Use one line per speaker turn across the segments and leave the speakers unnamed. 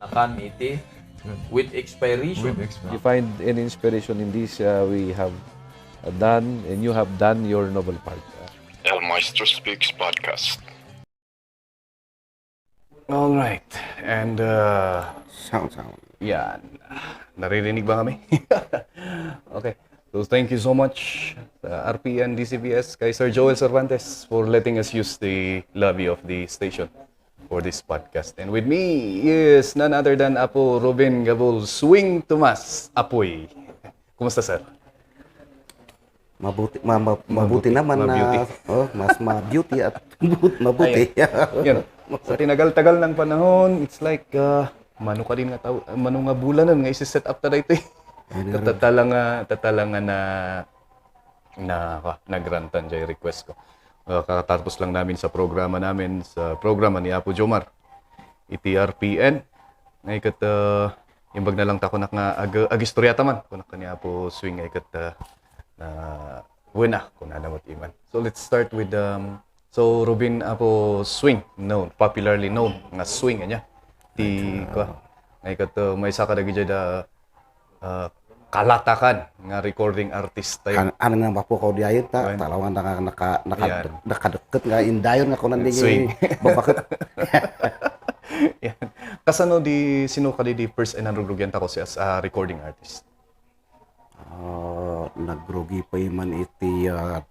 akan iti with expiration.
You find any inspiration in this we have done, and you have done your noble part.
El Maestro Speaks Podcast.
Alright, and
Sound.
yan, naririnig ba kami? Okay, so thank you so much RP and DCBS, kay Sir Joel Cervantes for letting us use the lobby of the station for this podcast. And with me is none other than Apo Ruben Gabol Swing Tomas Apoy. Kumusta, sir?
Mabuti naman
Mabeauty.
na mas ma-beauty at mabuti.
Yan. Sa tinagal-tagal ng panahon, it's like mano ka din nga mano nga bulanan nga isi-set up ta dito. Tatalangan na grantan jay request ko. Kakatapos lang namin sa programa ni Apo Jomar. ITRPN. Ngay kat imbag na lang ta kunak nga agistoryata man kunak ni Apo Swing ngay kat na wena kung nanamot iman. So let's start with so Ruben Apo Swing, popularly known nga Swing niya. Ti ko ngay kat may saka dagi da kalatakan nga recording artist tayo.
Ano nga po ko diayot ta talawan nakadeket nga indayon nga kunan
Swing.
babakit.
Yan. Kasano di sino ka di first and nanrugyan ta ko si as a recording artist?
Nagrugi pa man iti 2004.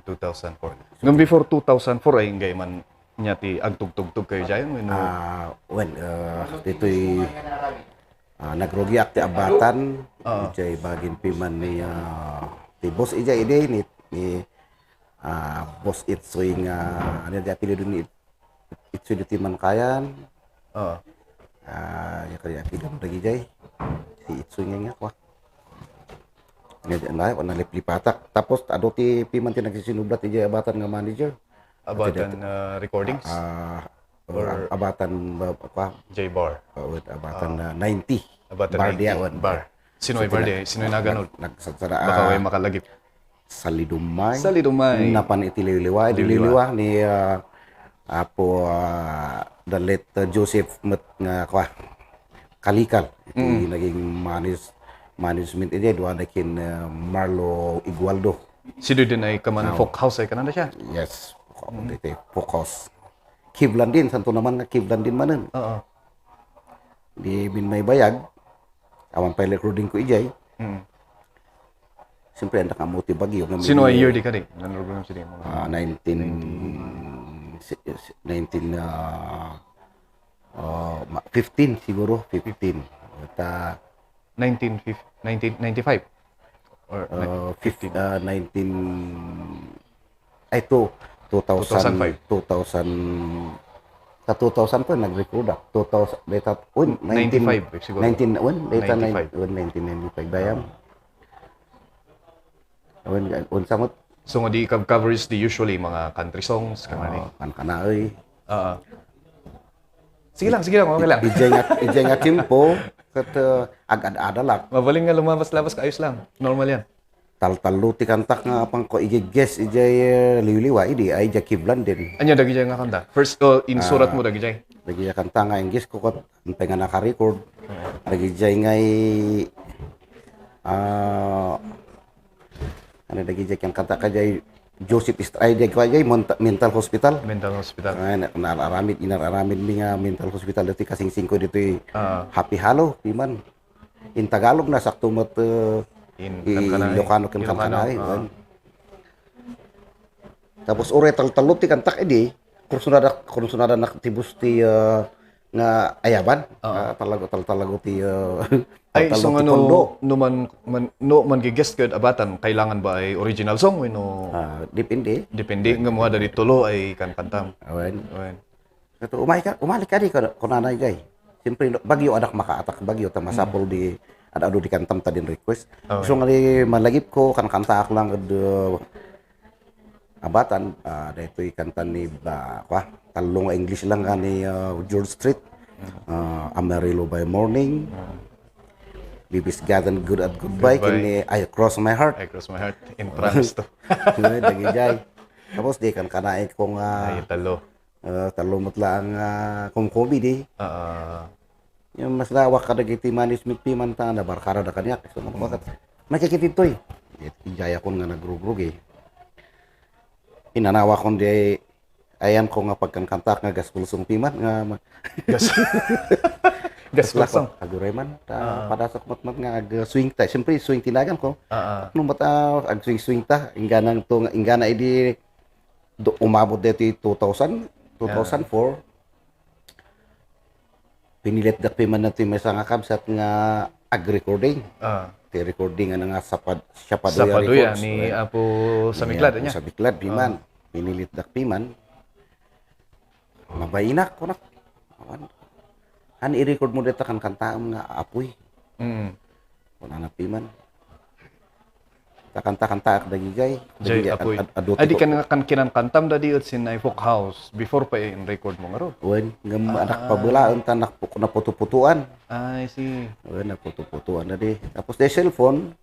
2004. Ngam before 2004 ay ngay man nya ti agtugtugtog kayo diyan when
Dito'y nagrugi ak ti abatan ijay bagin piman ni ti boss ijay ide ni boss Itsoy nga ano di apili dun ni Itsoy di man kayan ya kaya apili mo lagi jay si Itsoy nga kwa ngayon na naliplipatak tapos ado ti piman ti nagsisinublat ijay abatan nga manager
abatan recordings
or abatan kwa
J-Bar.
with abatan 90
Abatan
bar
90,
dia
bar. Sinoy bar dia? Sinoy naganod?
Nagsatsara
Baka way makalagip.
sa Lidumay.
Sa Lidumay.
Napan itiliwliwa. Dililiwa ni Apo the late Joseph nga kwa Kalikal. Ito naging management ito. Doon nakin Marlo Igualdo.
Si din ay kaman folk house ay kananda siya.
Yes. Ito focus. Kivlan din. Santo naman nga Kivlan din manan. Di bin may bayag. Awan pa recording ko ijay. Siyempre, ang nakamuti bagyo.
Sino ay year di ka di? Nanurugong si di mo?
15 siguro. 15. At
1995? Or
19... Ay, 2005. 2000 sa 2000 po nag-record ako. 2000
95 siguro.
1995 bayam. Samot
So nga di covers di usually mga country songs kanani.
kana euy.
Sige lang, okay lang.
Ijay nga tempo kat agad-ada lang.
Mabaling nga lumabas-labas ka ayos lang. Normal yan.
Tal-taluti kantak nga pang ko ijay guess ijay liwliwa idi ay ijay Kivlan din.
Anya dagi jay nga kanta. First in surat mo dagi jay.
Dagi jay kanta nga English ko kot penga naka-record. Dagi jay ngay ano dagi jay kan kanta ka jay Joseph Istray jay ko jay mental hospital.
Mental hospital.
Ay inararamid mi nga mental hospital dito kasing 5 dito happy halo piman. In Tagalog na sakto mat
In
Ilocano kan kanay. Tapos ore tal-taluti kantak edi kursunada nakatibus ti nga ayaban talago ti
ay so ano no man gi-guest gud abatan kailangan ba ay original song no
depende
nga mo dari tulo ay kantam.
awen ito umalik ka di kunanay jay siyempre bagyo anak makaatak bagyo ta masapol di ada di kantam ta din request so nga malagip ko kanta ak lang abatan dito kanta ni kwa talong English lang ni George Street Amarillo by Morning Bibis Gadan Good at Goodbye kini I Cross My Heart
in France to
dagi jay tapos di kan kanae ko nga
ay talo
talumot lang kumkubi di. Yung mas lawak ka dagiti manis piman ta na barkara da kanyak. So mga bakat. Makikititoy. Ijaya ko nga nagrugrug eh. Inanawa ko di ayan ko nga pagkankantak nga gaspulsong piman nga
Gaspulsong.
agureman ta pada sa kumatmat nga swing ta. Siyempre swing tinagan ko. Nung mata ag swing ta ingganang to ingana idi umabot dito 2004 pinilit dak piman natin may nga kamsat nga ag-recording. Ti recording nga siya
Sapadoya ni Apo Samiklad niya.
Sa Biklad piman. Pinilit dak piman. Mabainak ko nak. I-record mo dito kan kantaam nga apoy. Wala na piman. Kanta-kanta dagigay.
Jay apoy. Adi kan kinankantam dadi ut sin folk house before pa in record mo ngaro.
Wen ngem anak pabelaan ta na putu-putuan.
I see.
Wen na putu-putuan dadi. Tapos de cellphone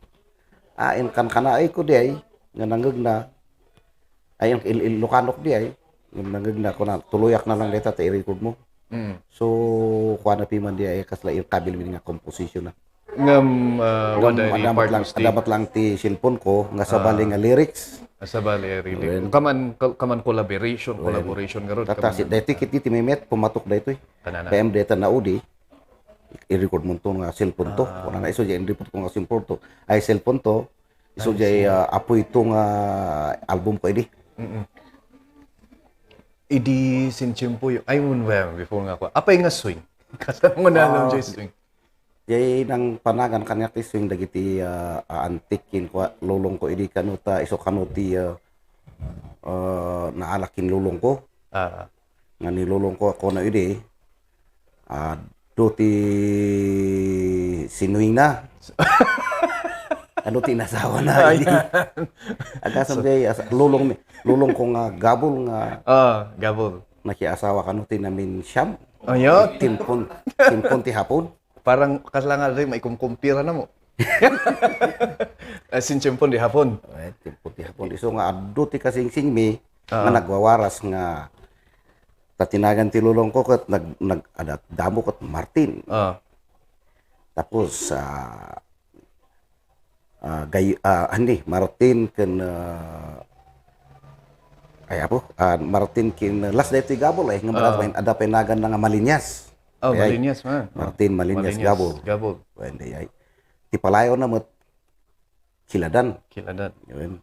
ain kan kana ay ko di ay nga nanggeg na ayon ilukanok di ay nga nanggeg na ko na tuluyak na lang deta ta i-record mo. So kuha na piman di ay kasla il kabil nga composition na.
Ngam
dapat lang ti cellphone ko nga sabali nga lyrics.
Sabali really. Kaman collaboration garo.
Tata si deti kiti memet pumatok daytoy. PM data na udi i-record mo to nga cellphone to. Wala na iso jay i-record ko nga cellphone to. Ay cellphone to. Iso jay apoy to nga album ko idi.
Idi sin chimpo yung ay mun before nga ko. Apay nga swing. Kasama mo na alam jay swing.
Jay nang panagan kanya ti swing dagiti antikin ko lulong ko idi kanuta iso kanuti naalakin lulong ko. Nga nilulong ko ako na idi. Duti sinuing na. Ano tinasawa na idi. Agasam jay lulong ko nga gabol nga.
Gabol.
Nakiasawa kanuti namin siyam.
Ayo.
Timpon ti hapon.
Parang kalangan rin may kumkumpira na mo. Sin chempon di hapon.
Timpon ti hapon. Iso nga addo ti kasing mi nga nagwawaras nga tatinagan ti lulong ko kat nag damo kat Martin. Tapos Martin ken Martin kin last day ti gabol nga marat ada penagan nga Malinyas.
Malinyas man.
Martin Malinyas gabol. Wende ay ti palayo na met Kiladan. Yun.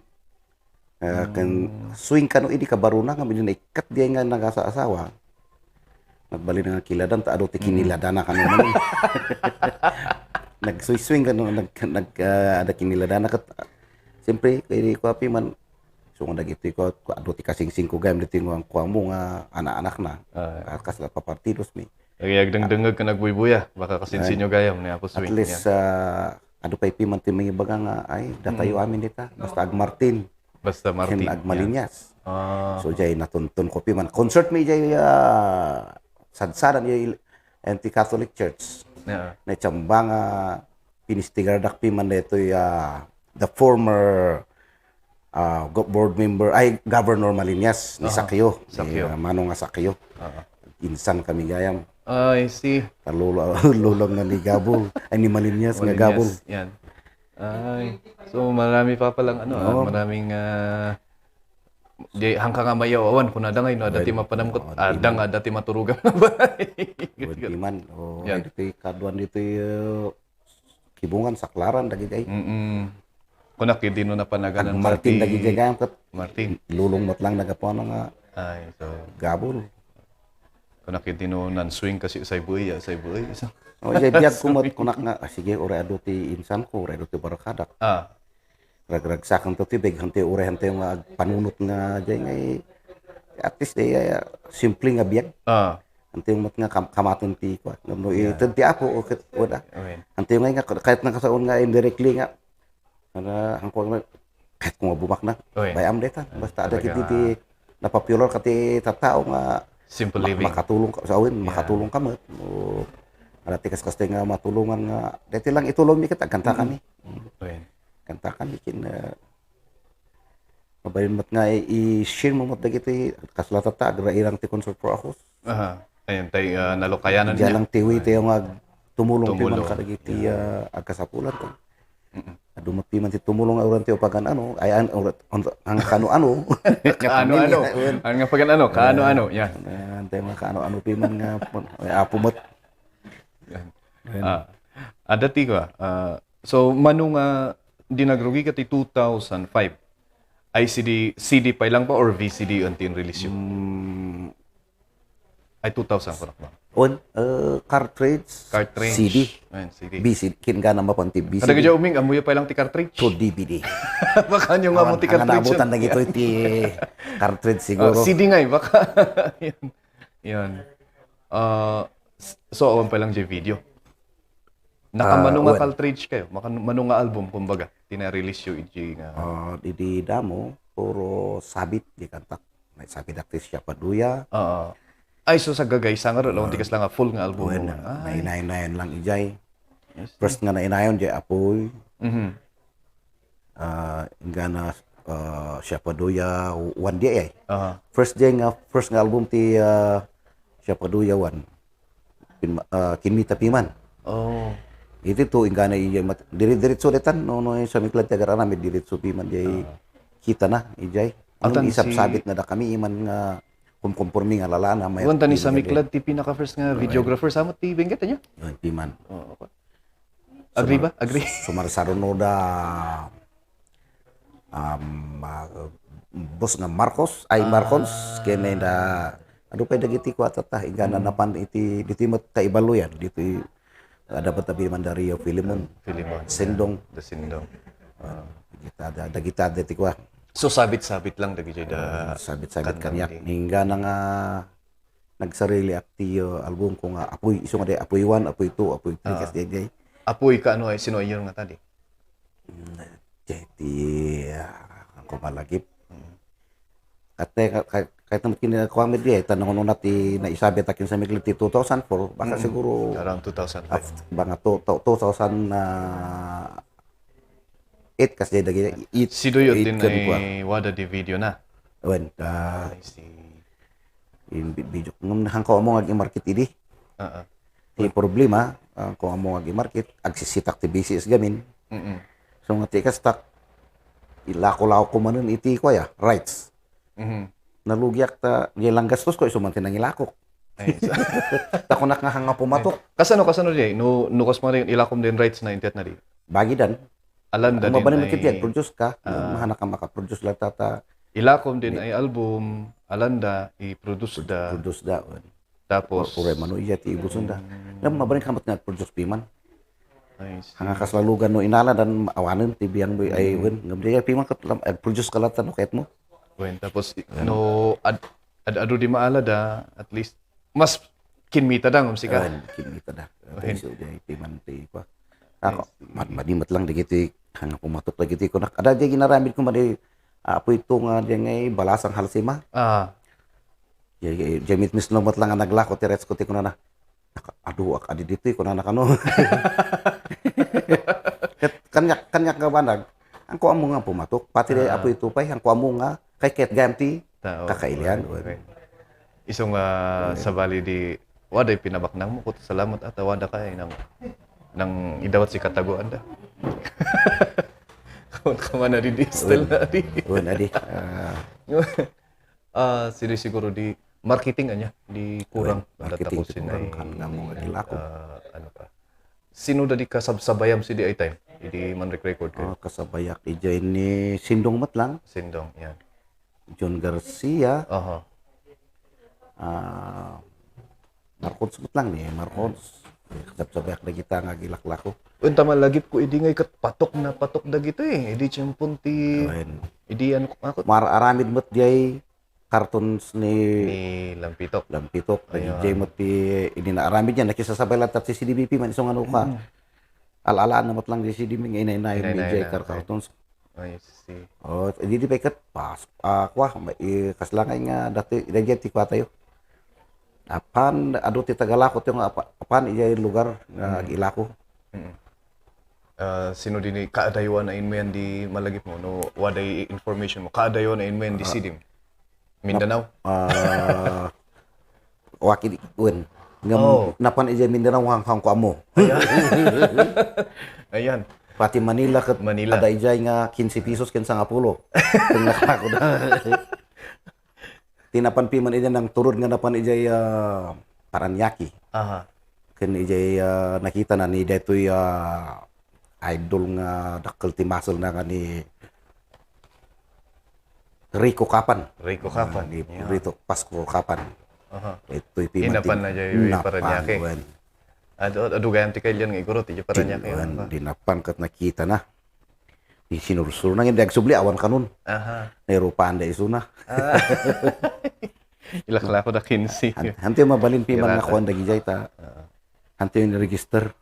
Kan swing kanu idi kabaruna nga medyo ikat dia nga nagasa-asawa. Nagbali na nga Kiladan ta ado ti kiniladana kanu man. Nag-swing kanu ada kiniladana kat. Siyempre kay ko api man so nga dagiti ko ado ti kasing-sing ko game diti nga kuha mo nga anak-anak na. Kasla papartidos mi.
Kaya dengdengag ka nagbuy-buya, baka kasinsinyo gayam ni Apo Swing.
At least, ano pa ipiman ti mga baga nga, ay, datayo amin dita. Basta ag Martin. Ag Malinyas. So, jay natuntun ko piman. Concert mi jay sadsaran jay anti-Catholic Church. Na tsamba nga pinistigardak piman dito the former board member, ay, Governor Malinyas, ni Sakyo. Manong nga Sakyo. Insan kami gayam.
I see.
Lulong nga ni Gabol. Ay ni Malinyas nga Gabol.
Yan. Ay. So marami pa palang maraming hangka nga mayawawan kung nadangay no dati mapanamkot adang dati maturugan na ba.
Di man. Dito kaduan dito kibungan saklaran dagi day.
Kunak dino na panaganan
Martin dagi gayam kat.
Martin.
Lulong mat lang nagapuan nga.
Ay so
Gabol.
Kunak dino nan swing kasi say buhay.
Jay biag kumot kunak nga sige ore ado ti insan ko ore ado ti barakadak. Ragragsakan to ti big hante ore hante nga panunot nga jay ngay at least simple nga biag. Hante mat nga kamaton ti ko. Ngam ti apo o ket wala. Hante nga kahit nakasaon nga indirectly nga hangko kahit kung mabumak na bayam deta basta ada kiti ti napopular kati tatao nga
simple living.
Makatulong ka sa awin, makatulong ka mat. Ada tikas kaste nga matulungan nga. Dati lang itulong mi kita kanta kami. Kanta kami kin Mabalin mat nga i-share mo mat dagiti kaslatata agra irang ti consult for ako.
Aha. Ayun, tay nalokayanan
Diyan
niya.
lang tiwi tayo nga tumulong
Tumulong.
piman ka dagiti agkasapulan to. Dumat piman ti tumulong auran ti pagan ano ay ang kano-ano.
Kaano-ano. Ang nga pagan ano, kaano-ano. Yan.
Tayo nga kano-ano piman nga apo mat.
Dati ko so manong dinagrugi ka ti 2005 ay CD pa lang ba or VCD until release yun? Ay 2000 ko ba?
On cartridge, CD,
Ayun, CD.
BCD, kin ka na mapanti
Kada
BCD
gadya uming amuya pa lang ti cartridge.
to DVD.
Baka nyo nga mo ti
Ang
cartridge.
naabutan na gito ti cartridge siguro.
CD nga baka. Yan. Yan. So awan pa lang di video. Nakamano nga
well.
cartridge kayo, mano nga album kumbaga. Tina-release yung IG nga.
Di damo puro sabit di kantak. May sabit aktis siya paduya.
Ay, so sa gagay, sa nga ron, tikas lang nga full nga album.
Buwan
mo.
na inayon lang ijay. First nga na inayon jay apoy. Nga na siya paduya one day ay. First nga album ti siya paduya one. Kinmita piman.
Oh.
Iti to ingana ijay diretso detan no sa miklad ti agar namin diretso piman jay kita na ijay. Ang isap sabit na da kami iman nga kumpormi nga lalana may
Wanta ni sa miklad, ti pinaka-first nga videographer sa mo, ti bengket niya?
piman.
Agree ba? Agree?
Sumarsaro no da boss nga Marcos kene da ano pa dagiti ko atata ingana napan iti ditimot ka ibaluyan dito dapat tabi man Dario Filimon Sindong
The Sindong.
dagita diti ko
So sabit-sabit lang dagi jay da
sabit-sabit kanyak hingga na nga nagsarili akti album ko nga apoy iso nga day apoy 1 apoy 2 apoy 3 kas day
apoy ka ano ay sino yun nga tadi?
Jadi ako malagip. At kahit naman kinakuha mo diya, tanong nung nati na isabi takin sa Miglit 2004, baka siguro
Around 2005.
mga 2008 kasi dagi
Si Doyot din ay wada di video na.
Wen
I see.
in video ngam hangko mo nga i-market idi. Ti problema kung amo nga i-market agsisitak ti business gamin. So nga ti kastak ilako-lako ko manon iti ko ya rights. Nalugyak ta lang gastos ko iso man tinang ilako. Takunak nga hanga pumatok.
Kasano di? No kas mo rin ilakom din rights na intet na di.
Bagi dan.
Alanda din
Mabanin mo
ay
kiti produce ka, mahana ka maka-produce lang tata
ilakom din ay album, alanda i-produce da.
produce da.
Tapos
Pure mano iya ti ibuson da. Lam mabanin ka mat nga produce piman.
I see.
Hanga kaslalugan no inala dan awanen ti biyang boy ay wen ngam diya piman ka produce ka latan no ket mo.
Well, tapos no ado di maala da at least mas kinmita da ngum sika.
Kinita da. So diya piman ti pa. Ako madimat lang digiti hanga pumatok lagi ti ko nak ada diya ginaramid ko madi apo ito nga diya ngay balasang halsima. Jamit mis lumot lang ang naglako ti rets ko ti ko na aduh ak adi dito ko na nakano. Kanyak nga banag ang ko amo nga pumatok pati apo ito pay ang ko amo nga kay ket gamti kakailian.
Isong sa bali di waday pinabaknang mo ko salamat at wada kay nang idawat si kataguan da. Kung ka na di distal na di.
Wen adi.
Sino siguro di marketing anya di kurang
Marketing
tapos
ti kurang kan nga mo nga dilako.
ano pa. Sino da di kasabsabayam si di ay time? Di man record kayo.
Kasabayak ijay ni Sindong Matlang,
Sindong yan.
John Garcia,
Aha.
Marcos Matlang ni Marcos. Kasabayak na kita nga gilaklako.
Unta man lagip ko idi ngay kat patok da gito eh. Idi tiyempon ti
Wen
idi ano ako
aramid mat diay cartoons ni
ni Lampitok.
Lampitok ijay mat ti ini na aramid niya nakisasabay lang tat si CDBP man isong ano ka. Alalaan na matlang di CDBP nga inay ni ijay cartoons.
I see.
Oh, di pa ikat pas kwa kaslangay nga dati idagyan ti kwa tayo. Apan adu ti Tagalako ti nga apan ijay lugar nga gilako.
Sino din kaadayon na inmen di malagip mo no waday information mo kaadayon na inmen di Sidim Mindanao.
Wakil wen. Ngam napan ija Mindanao hang ko amo.
Ayan.
Pati Manila ket
Manila.
ada ija nga 15 pesos ken 10. Tengah ako na. Tinapan pi man ija nang turun nga napan ija Paranaque.
Aha.
Ken ija nakita na ni detoy idol nga dakkel ti muscle na ni Rico Kapan.
Rico Kapan.
Ni Rito Pasco Kapan.
Aha.
Ito'y pimanting.
Inapan na dyan yung Paranaque. Adugayan ti kayo nga iguro ti Paranaque.
Dinapan kat nakita na. Di sinurusur na nga. Subli awan kanun.
Aha.
Nairupaan da iso na.
Ilakla ko na 15.
Hanti yung mabalin piman nga kuhan da gijay ta. Hanti yung register.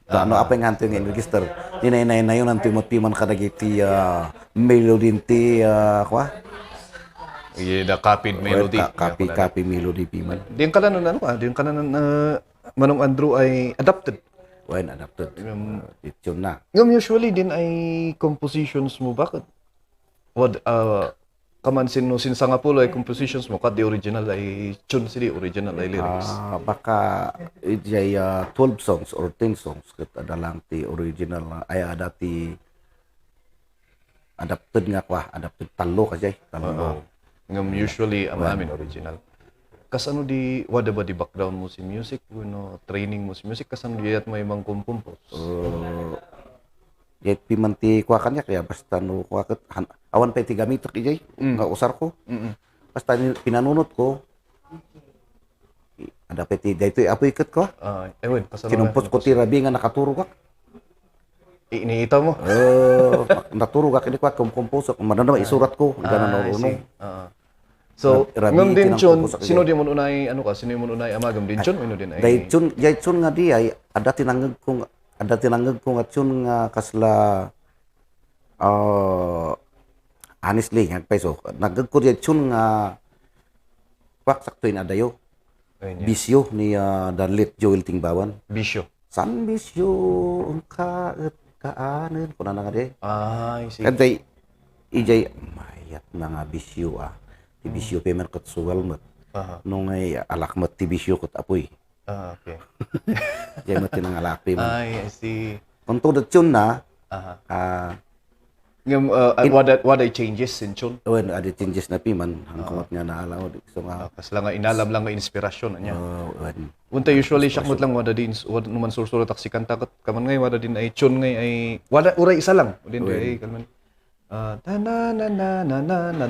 Ano apa yung hanti yung register. Dinay na yun hanti yung piman ka nagiti melody ti kwa.
The copied melody.
Copy melody piman.
Diyan ka na nun diyan ka na Manong Andrew ay adapted.
When adapted. Yun na.
Ngam usually din ay compositions mo bakit? What kamansin no sin sangapulo ay compositions mo kat the original ay tune sila original ay lyrics.
Baka ijay 12 songs or 10 songs kat adalang ti original ay ada ti adapted nga kwa adapted talo kajay talo.
Ngam usually ang amin original. Kasano di wada ba di background mo si music no training mo si music kasano di at may mang compose.
Yet pimanti kwa kanya kaya basta no kwa kat awan pa ti gamit ijay nga usar ko. Basta pinanunot ko ada pa ti daytoy apoy ket ko.
Ewan kasano.
Kinumpos ko ti rabi nga nakaturo ka.
Iniita mo.
Naturo ka kini kwa compose ko manana isurat ko ganan no.
So,
Rabi,
ngam din chun,
tinangkupos
sino di mo unay, sino di mo unay amagam din chun, ino din ay...
Jay chun nga di ay, ada tinanggag ko nga chun nga kasla, honestly, nga peso, naggag ko jay chun nga, wak sakto yun adayo, bisyo ni Danlit Joel Tingbawan.
Bisyo.
San bisyo, ang kaanin, kuna na nga di.
I see.
Kantay, ijay, mayat na nga bisyo Tibisyo pemer kat suwal mat. Nung ay alak mat tibisyo kat apoy.
Okay.
Jay mat tinang alak pemer.
I see.
Kung dat yun na,
ngam what ay changes in chun?
when ada changes na piman, hangkamot nga naalaw. So nga,
Kas lang nga inalam lang nga inspirasyon niya.
when,
Unta usually syakmot lang wada din wada naman sursurat ak si kanta kat kaman ngay wada din ay chun ngay ay wada uray isa lang. Din ay kalman. Na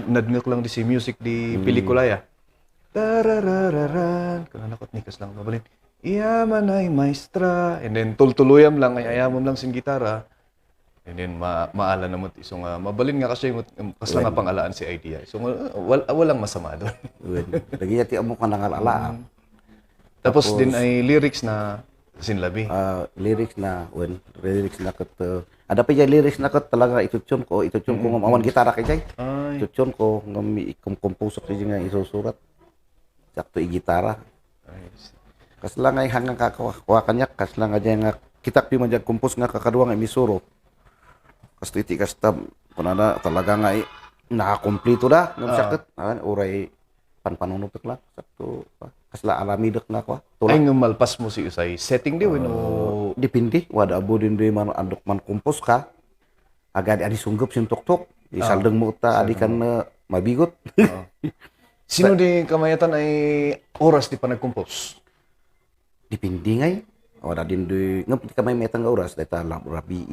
nadmilk lang di si music di pelikula ya. Tararararan kana nakot nikas lang mabalin. Iyaman ay maestra and then tultuluyam lang ay ayamon lang sin gitara. And then maala na mo iso nga mabalin nga kasi kasla nga pangalaan si idea. So walang masama doon.
when, lagi yati amo ka nangalala.
Tapos din ay lyrics na sinlabi.
Lyrics na kat, ada pa jay lyrics na kat talaga itutyon ko ng awan gitara kay jay. Itutyon ko ng compose ko nga isusurat. Sakto i-gitara. Kasla nga hanggang kakawa kanya, kasla nga jay nga kitak pi man jay compose nga kakaduwa nga misuro. Kasto iti kasta kunana talaga nga nakakompleto da ngam sakit uray panpanunupik lang sakto kasla alamidek na kwa
Ay nga malpas mo si usay setting di no
dipindi wada abo din di man andok man compose ka agad adi sunggup sin tok isaldeng mo ta adi kan mabigot.
Sino di kamayatan ay oras di pa nag-compose?
Dipindi ngay wada din di ngam kamay metang nga oras data rabi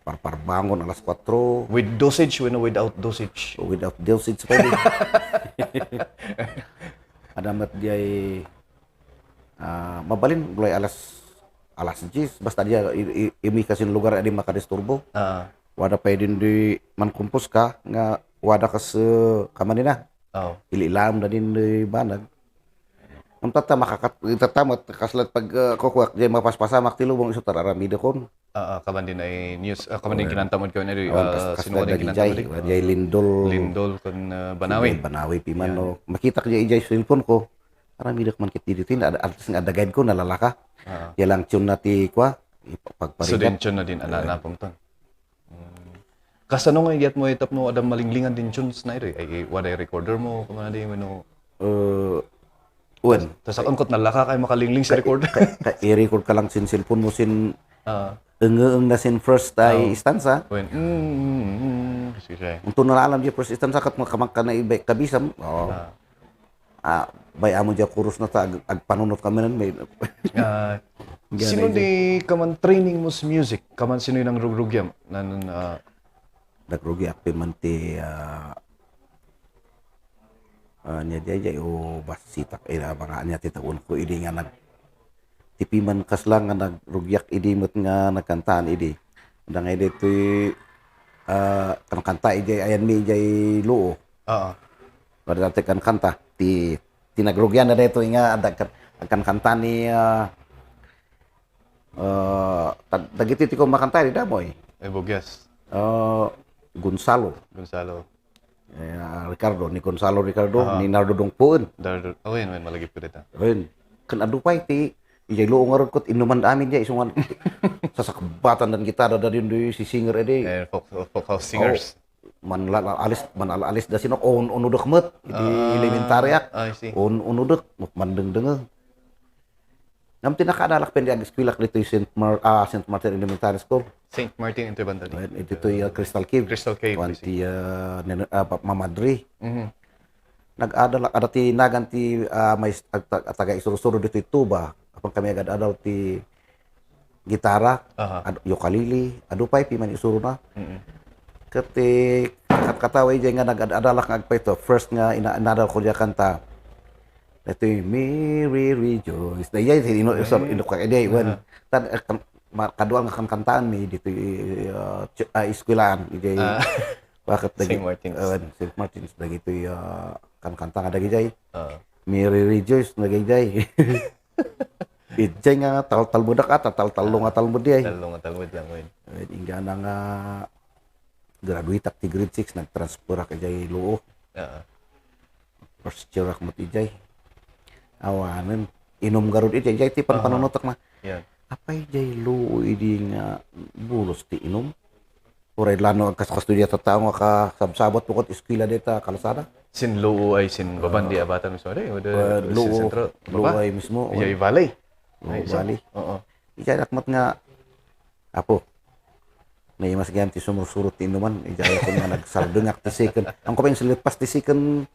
parbangon alas 4
With dosage o without dosage?
without dosage pa din. Adamat dia mabalin mulai alas 10 basta dia imi kasin lugar adi makadisturbo. Wada pa din di man kumpus ka nga wada kas kamanina. Ililam na din di banag. Ang tatamat kaslat pag kukuak jay mapaspasamak ti lubong iso tararamida kon.
Kaman din ay news, kaman din kinantamod ko na
sino din kinantamod jay Lindol
kon Banawi.
Banawi piman no. Makita ko jay cellphone ko. Aramida man kit dito ada artis nga ada guide ko nalalaka. Ya lang tune na ti kwa ipagparigat.
Student na din ananapong ton. Kasano nga iyat mo itap no adam malinglingan din tunes na ito ay waday recorder mo kumana di mo no.
Wen,
Tas akon nalaka kay makalingling sa recorder.
i-record ka lang sin cellphone mo sin
Ah,
ang na sin first ay istansa.
when sige.
Untuk nalalam dia first istansa kat makamaka na ibay kabisam. Bay amo dia kurus na ta ag panunot kami nan may
Sino di kaman training mo sa music? Kaman sino yung rugrugyam?
nagrugi akpi man ti nya jay o basitak ila mga nya ti taon ko idi nga nag tipiman kaslang nga nagrugyak idi met nga nagkantaan idi ndang idi tuy kan kanta idi ayan mi jay luo pada dati kan kanta ti nagrugyan na dito nga akan kanta ni dagiti ti ko makanta di damoy
Bugyas.
Gonzalo Ricardo ni Gonzalo Ricardo ni Nardo Dongpun
Yun, malagip ko dito.
ayun kan adupay ti ijay luong nga kot inuman amin jay isungan sasakbatan dan gitara da din si singer edi
Folk house singers.
man alis da sinok unudek met di elementaryak
I see.
unudek mandeng-deng nam tinakadalak pendi ag eskwela dito St. Martin Elementary School.
St. Martin into Bantali.
Ito yung Crystal Cave.
Crystal Cave.
Wanti Mamadri.
Mhm.
Nag-adalak ada ti nagan ti may taga isurusuro dito tuba. Apang kami agad adal ti gitara, ukulele, adupay pi man isuro na. Kati kataway jay nga nag-adalak nga agpay to. First nga inadal ko diya kanta. Ito yung Mary Rejoice. Daya ino ka edi wen tan kadual nga kantaan mi dito iskwelaan edi bakit
St. Martin's.
St. Martin's dagito kan kanta nga dagiti Mary Rejoice dagiti idjay nga tal budak ata tal nga talmud diay
Talmud lang wen.
ingga na nga graduate ti grade 6 nagtransfer ka jay luo first year ak mo ijay awanen inom garud ijay jay ti panunotak na
Yan.
apay jay luo idi nga bulos ti inom uray lano ang kaskustudiya ta tao nga ka sabsabot pukot eskwela dita kalasada
Sin Luo ay sin Babandi Abatan mismo rin.
luo ay mismo
Iyay Valley.
Valley
Oo.
ijay akmat nga apo na imas ganti sumursurot ti inuman ijay ko nga nagsaldengak ti second ang ko pa yung silipas ti second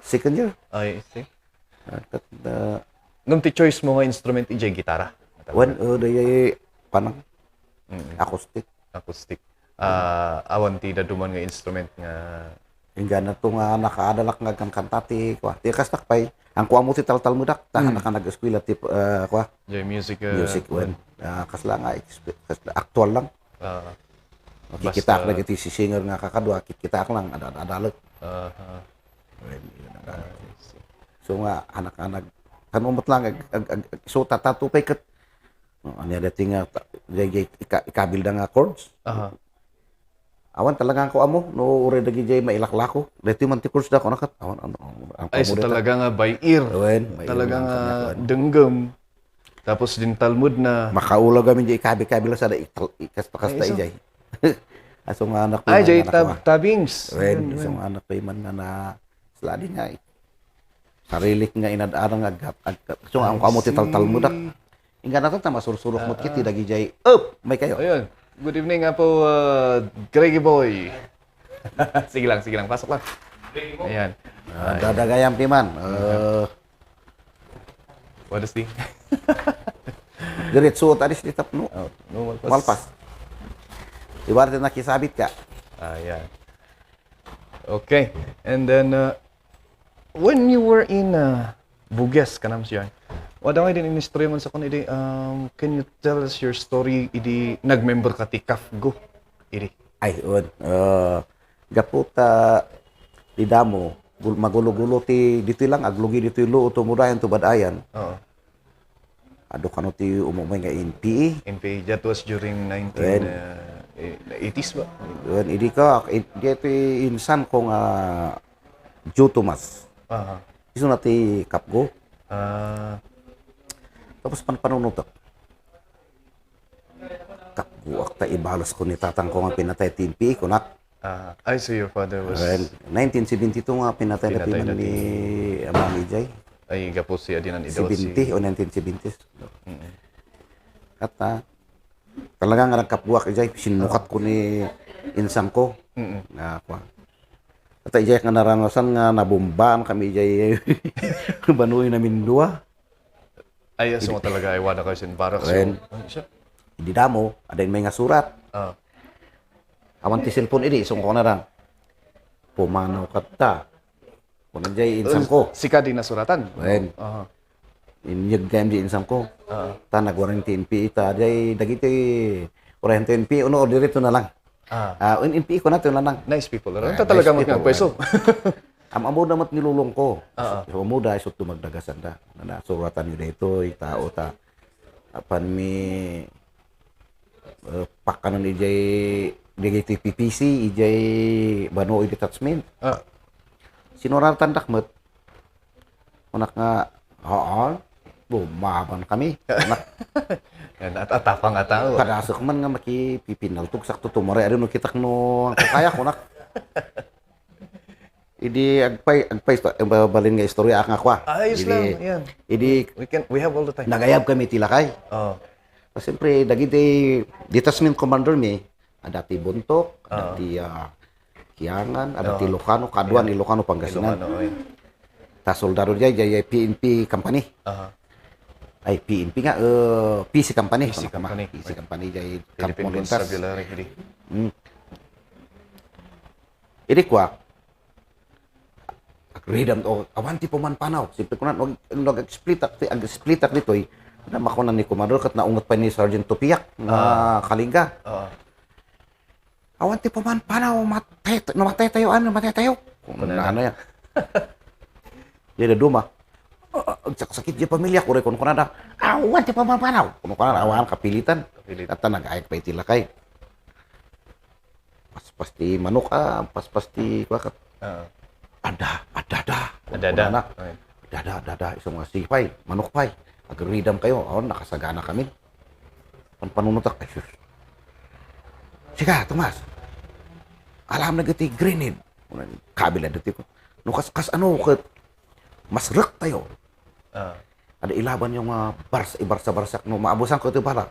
second year
Ay, see.
kat
Nung ti choice mo nga instrument ijay gitara.
wan dayay panang acoustic
Awan ti daduman nga instrument nga
ingga na to nga nakaadalak nga kan kantati kwa ti kastak pay ang kuha mo ti taltal mudak ta naka nag-eskwela ti kwa
ijay music
wen kasla nga aktual lang kikitak lagi ti si singer nga kakadwa kikitak lang adalag so nga anak-anak kanumot lang so tatatupay ket ano dati nga ikabil nga chords awan talaga ko amo no ure dagi jay mailaklako dati man ti chords da ko nakat awan ang
ay so talaga nga by ear talaga nga denggem tapos din Talmud na
makaula gamin jay ikabil sa da ikasta ijay aso nga anak
ay jay tabings
isang anak pay man na sladi nga sarilik nga inad-arang so ang kamo ti Talmudak ingga na ta masursurok mo kiti dagi jay may kayo
ayun good evening nga po Greggy Boy sige lang pasok lang ayan
dadagayam ti man
what is the
diretso tadis di tapno
no
malpas ibarat na kisabit ka
ayan okay and then when you were in Bugyas kanam siya wala nga din in-story man sa kun idi can you tell us your story idi nag-member ka ti Kafgo idi
ay gaputa di damo magulo-gulo ti dito lang aglugi dito luo tumudayan tubadayan ado kano ti umumay nga NPA
that was during 1980s ba
idi ka dito insan ko nga Joe Tomas iso na ti Kapgo tapos panunutok nagbuak ta ibalos ko ni tatang ko nga pinatay TNP ko nak.
I see your father was...
1972 nga pinatay na
Pinatay
piman
na
ni Mami Jay.
Ay, gapo si Adinan Ido.
70 o 1970s. At talaga nga nagkapuak Jay, sinukat ko ni insang ko. Nga kwa. At Jay nga naranasan nga nabumbaan kami Jay banuy namin dua.
Ay, so mo talaga ay wala kayo sin barracks.
Ren. Hindi damo, ada yung may nga surat. Awan ti cellphone ini, isong ko na lang. Pumanaw ka ta. Kung nandiyan insam ko.
Sika din nasuratan.
Ren. Inyag game di insam ko. Ta nagwarang TNP ita. Day dagiti orang TNP, uno dirito na lang. NP ko na ito na lang.
Nice people. Ito talaga
nice
mga
people,
pweso.
Amo damat nilulong ko. So muda isot tumagdagasan da. Na suratan yun dito, tao ta. Apan mi pakanan ijay digiti PPC, ijay Banoy detachment. Sinuratan dakmet. Unak nga, bumaban kami.
Yan, at atapang atao.
Kadasok man nga makipipinaltog sakto tumore ari no kitak no kaya ko nak. Idi agpay balin nga istorya nga kwa.
Ayos lang, yan.
Idi
We have all the time.
nagayab kami tilakay. Siyempre dagiti detachment commander mi adati Buntok, adati Kiangan, adati Ilocano, Kaduan Ilocano Pangasinan. Ta soldado jay PNP company. Ay PNP nga PC company.
PC company.
PC company jay
Philippine
Montas.
Constabulary.
Idi kwa agredam o awanti po man panaw. Siyempre ko na ag-split dito na makunan ni Commander kat naungot pa ni Sergeant Tupiak na Kalinga. Awanti po man panaw namatay tayo. Kung ano yan. Jadi duma. Sakit dia pamilya ko rekon ko na awanti po man panaw. Kuno kana awan kapilitan. Kata nag-ayat pa itilakay. Pasti manok pasti kuakat. Ada. Isang mga sipay, manok pay. Agridam kayo, nakasagana kami. Panunutak, ay sus. Sige, Tomas. Alam na gati grenade. Kabila dati ko. Kas mas rak tayo. Ada ilaban yung barsa-barsak no maabusan ko ito para.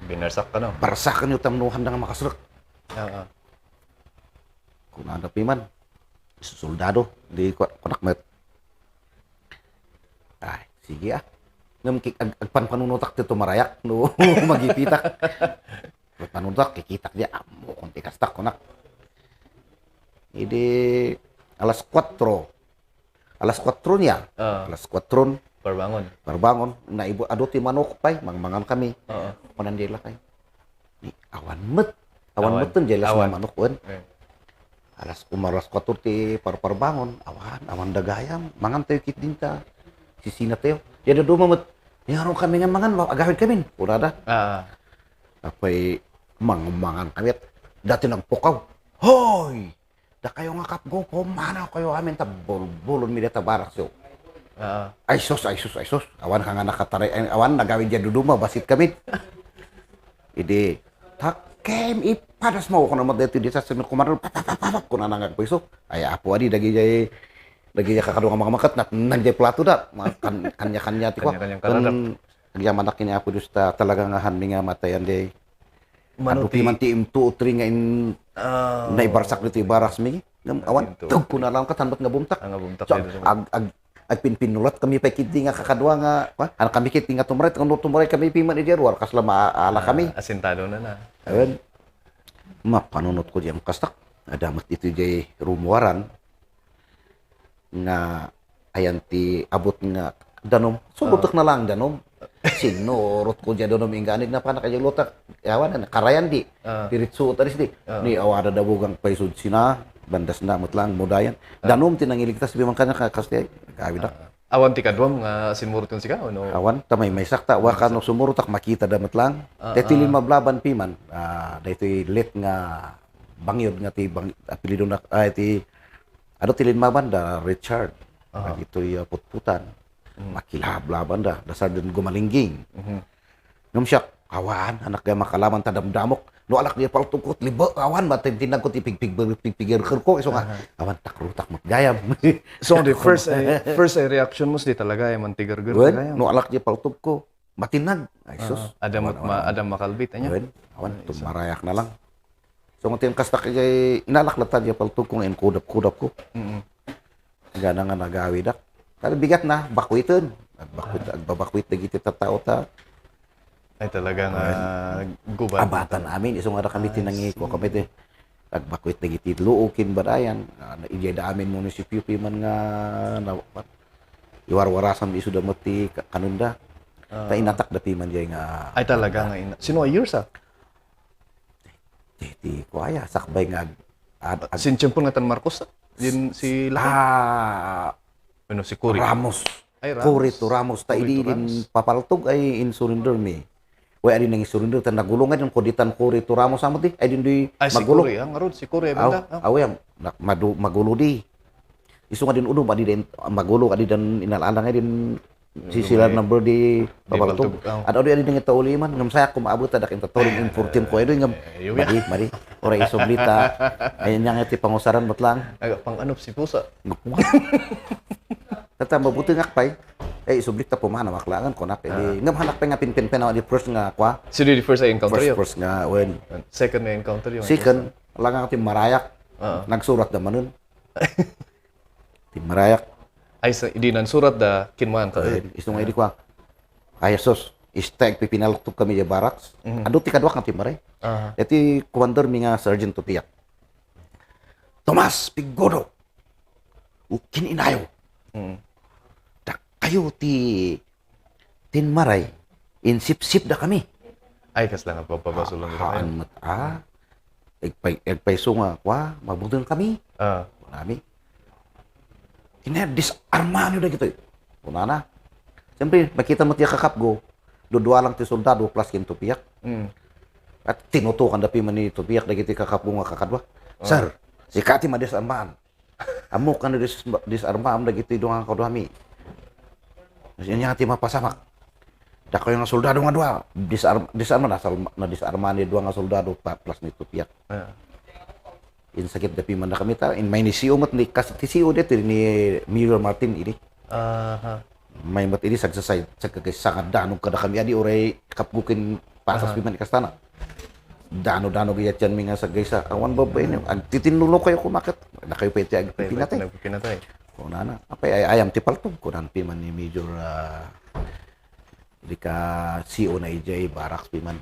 Binarsak ka no?
Barsakan yung tamnuhan na nga makasrak. Kung ada piman, soldado di konakmet. Ay, sige agpan panunutak dito marayak no magipitak. Panunutak kikitak dia amo konti kastak konak. Idi alas 4 niya. Alas 4 Parbangon na ibu adoti manok pay mangmangan kami. Kunan dila kay. Ni awan metun jelas na manok kun. Alas 4 ti parbangon awan dagayam mangan tayo kit dinta. Sisina tayo. Jadi dumamet. Yang kami nga mangan agawid kami. Pura da. Apay mangan kami. Dati nagpukaw. Hoy! Da kayo nga kapgo po mana kayo amin ta bulon mi data barak so. Ay sus. Awan ka nga nakataray awan nagawid dia duduma basit kami. Idi takem ipadas mo ko na dito di sa sino kumaron papapap ko na nangagpiso. Ay apo adi dagi kakadung mga makat na nandiyan plato da kanya-kanya ti ko kan agyaman akin apo dusta talaga nga handing nga matayan day manuti man ti imtu utri nga in naibarsak dito ibaras mi awan tug ko na lang katandot nga bumtak so ag pinpinulat kami pa kiti nga kakadwa nga ana kami kiti nga tumret kami piman idiar war kas lama ala kami
asintado na
awen mapanunot ko diyang kastak ada mat itu jay rumuaran nga ayan ti abot nga danom subutok na lang danom sinurot ko dyan danom inganig na panak kaya lutak yawan karayan di piritsu taris di ni awada dabugang paisud sina bandas na mutlang mudayan danom tinangiligtas bimang kanya kakastay kawid
awan ti kadwam nga sinmurot kun sika no
awan tamay may sakta wa kano sumurutak makita damat lang detilin mablaban piman daytoy let nga bangyod nga ti apelido na ti ano tilin mabanda Richard ito'y putputan makilablaban da dasar din gumalingging nung siya Awan, anak kaya makalaman tadamdamok. No alak dia paltukot libo awan batin tinang ko tipig-pig ko iso nga. Awan takrutak magayam.
So the first reaction mo di talaga ay mantigar-gar
Wen,
kaya.
no alak dia paltuk ko. Matinag. Ay sus.
Ada makalbit anya.
Wen, awan tumarayak na lang. So ngayon kastak kay inalaklatan dia paltuk ko ngayon kudap ko. Gana nga nagawi dak. Kaya bigat na bakwiton. Agbabakwit na giti tatao ta.
Ay talagang gubat.
Abatan amin iso nga kami tinangi ko kami te agbakwit na giti luukin badayan ijay da amin munisipyo man nga iwarwarasan isu da mati kanunda ta inatak da piman jay nga
Ay talaga nga sino years
ti ko aya sakbay nga
Sinchen po nga tan Marcos din si ano si Cory.
Ramos.
Ay, Ramos.
Cory to Ramos ta idi din papaltog ay in surrender mi. Way adi nang surrender tan nagulungan yung koditan Cory to Ramos amo ti ay din di
Ay si
magulo.
Cory ang si Cory ay banda.
Awem magulo di. Isu nga din uno adi din magulo adi dan inalaan din sisilan number di papaltog. Ada adi din ta uliman ngam saya ko maabot ta dakin tatoring in 14 ko ay ngam mari ora isoblita ay nya nga ti pangusaran batlang.
Aga pang anop si pusa.
Tata mabuti nga pay. Sublik ta pumana maklangan ko na ngam hanak pa nga pinpin di first nga kwa.
So the first I encounter yun.
First nga when
Second na encounter yun.
second lang nga ti marayak. Nagsurat da manon. Ti marayak.
Ay di nan surat da kinman ka.
Isong nga di kwa. Ay sos istag pipinalok kami ya barracks. Ado ti kadwa nga ti maray. Iti commander mi nga Sergeant Tupiak. Tomas Pigodo. Ukin inayo. Kayo ti tinmaray insip-sip da kami.
Ay kas lang papabasulong dito kayo.
Egpaiso nga kwa mabutin kami. Nami. Disarma nyo na gito. Una na. Siyempre, makita mo tiya kakapgo, dudwa lang ti soldado plus kin Tupiak. At tinutukan da piman ni Tupiak na giti kakapgo nga kakadwa. Sir, si Kati madisarmaan. Amok ka na disarmaam na giti doon nga kadwami. Yan nga ti mapasamak. Dako yung soldado nga dua. Disarma na disarma ni dua nga soldado plus ni Tupiak. In sakit da piman na kami ta. In may ni CEO mat ni kasi ti CEO dito ni Mayor Martin ini. May mat ini sagsasay sa kagaysangan danong kada kami adi oray kapgukin pasas piman ikastana. Dano-dano gayat yan mga sagaysa. Awan babay niyo. Ang titinulo kayo kumakit. Na kayo pwede ag pinatay. Kung na. Apay ayam ti paltog ko nan piman ni Major di ka CEO na IJ Barracks piman.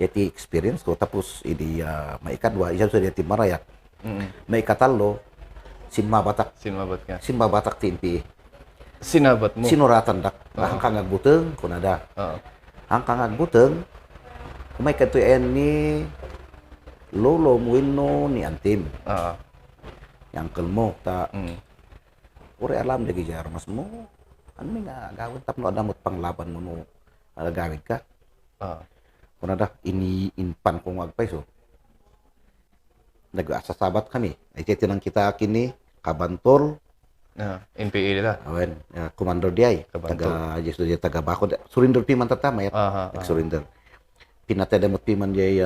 Yati experience ko tapos idi maikadwa isa sa yati marayak. Maikatalo sinmabatak
ka.
Sinmabatak TNP.
Sinabat mo.
Sinuratan dak. Hangkang agbuteng kunada. Hangkang agbuteng kumay katuyan ni Lolo Muino ni Antim. Yang kelmo ta. Uri alam lagi jar mas mo. Ano nga gawin tapno adamot panglaban mo no. Gawin ka. Kuna da ini inpan kong agpaiso. Nag-asasabat kami. Ay titinang kita kini kabantol.
NPA nila.
Awen, commander diay. Taga Jesu dia taga Bako. Surrender piman tatama ya. Surrender. Pinatay piman diay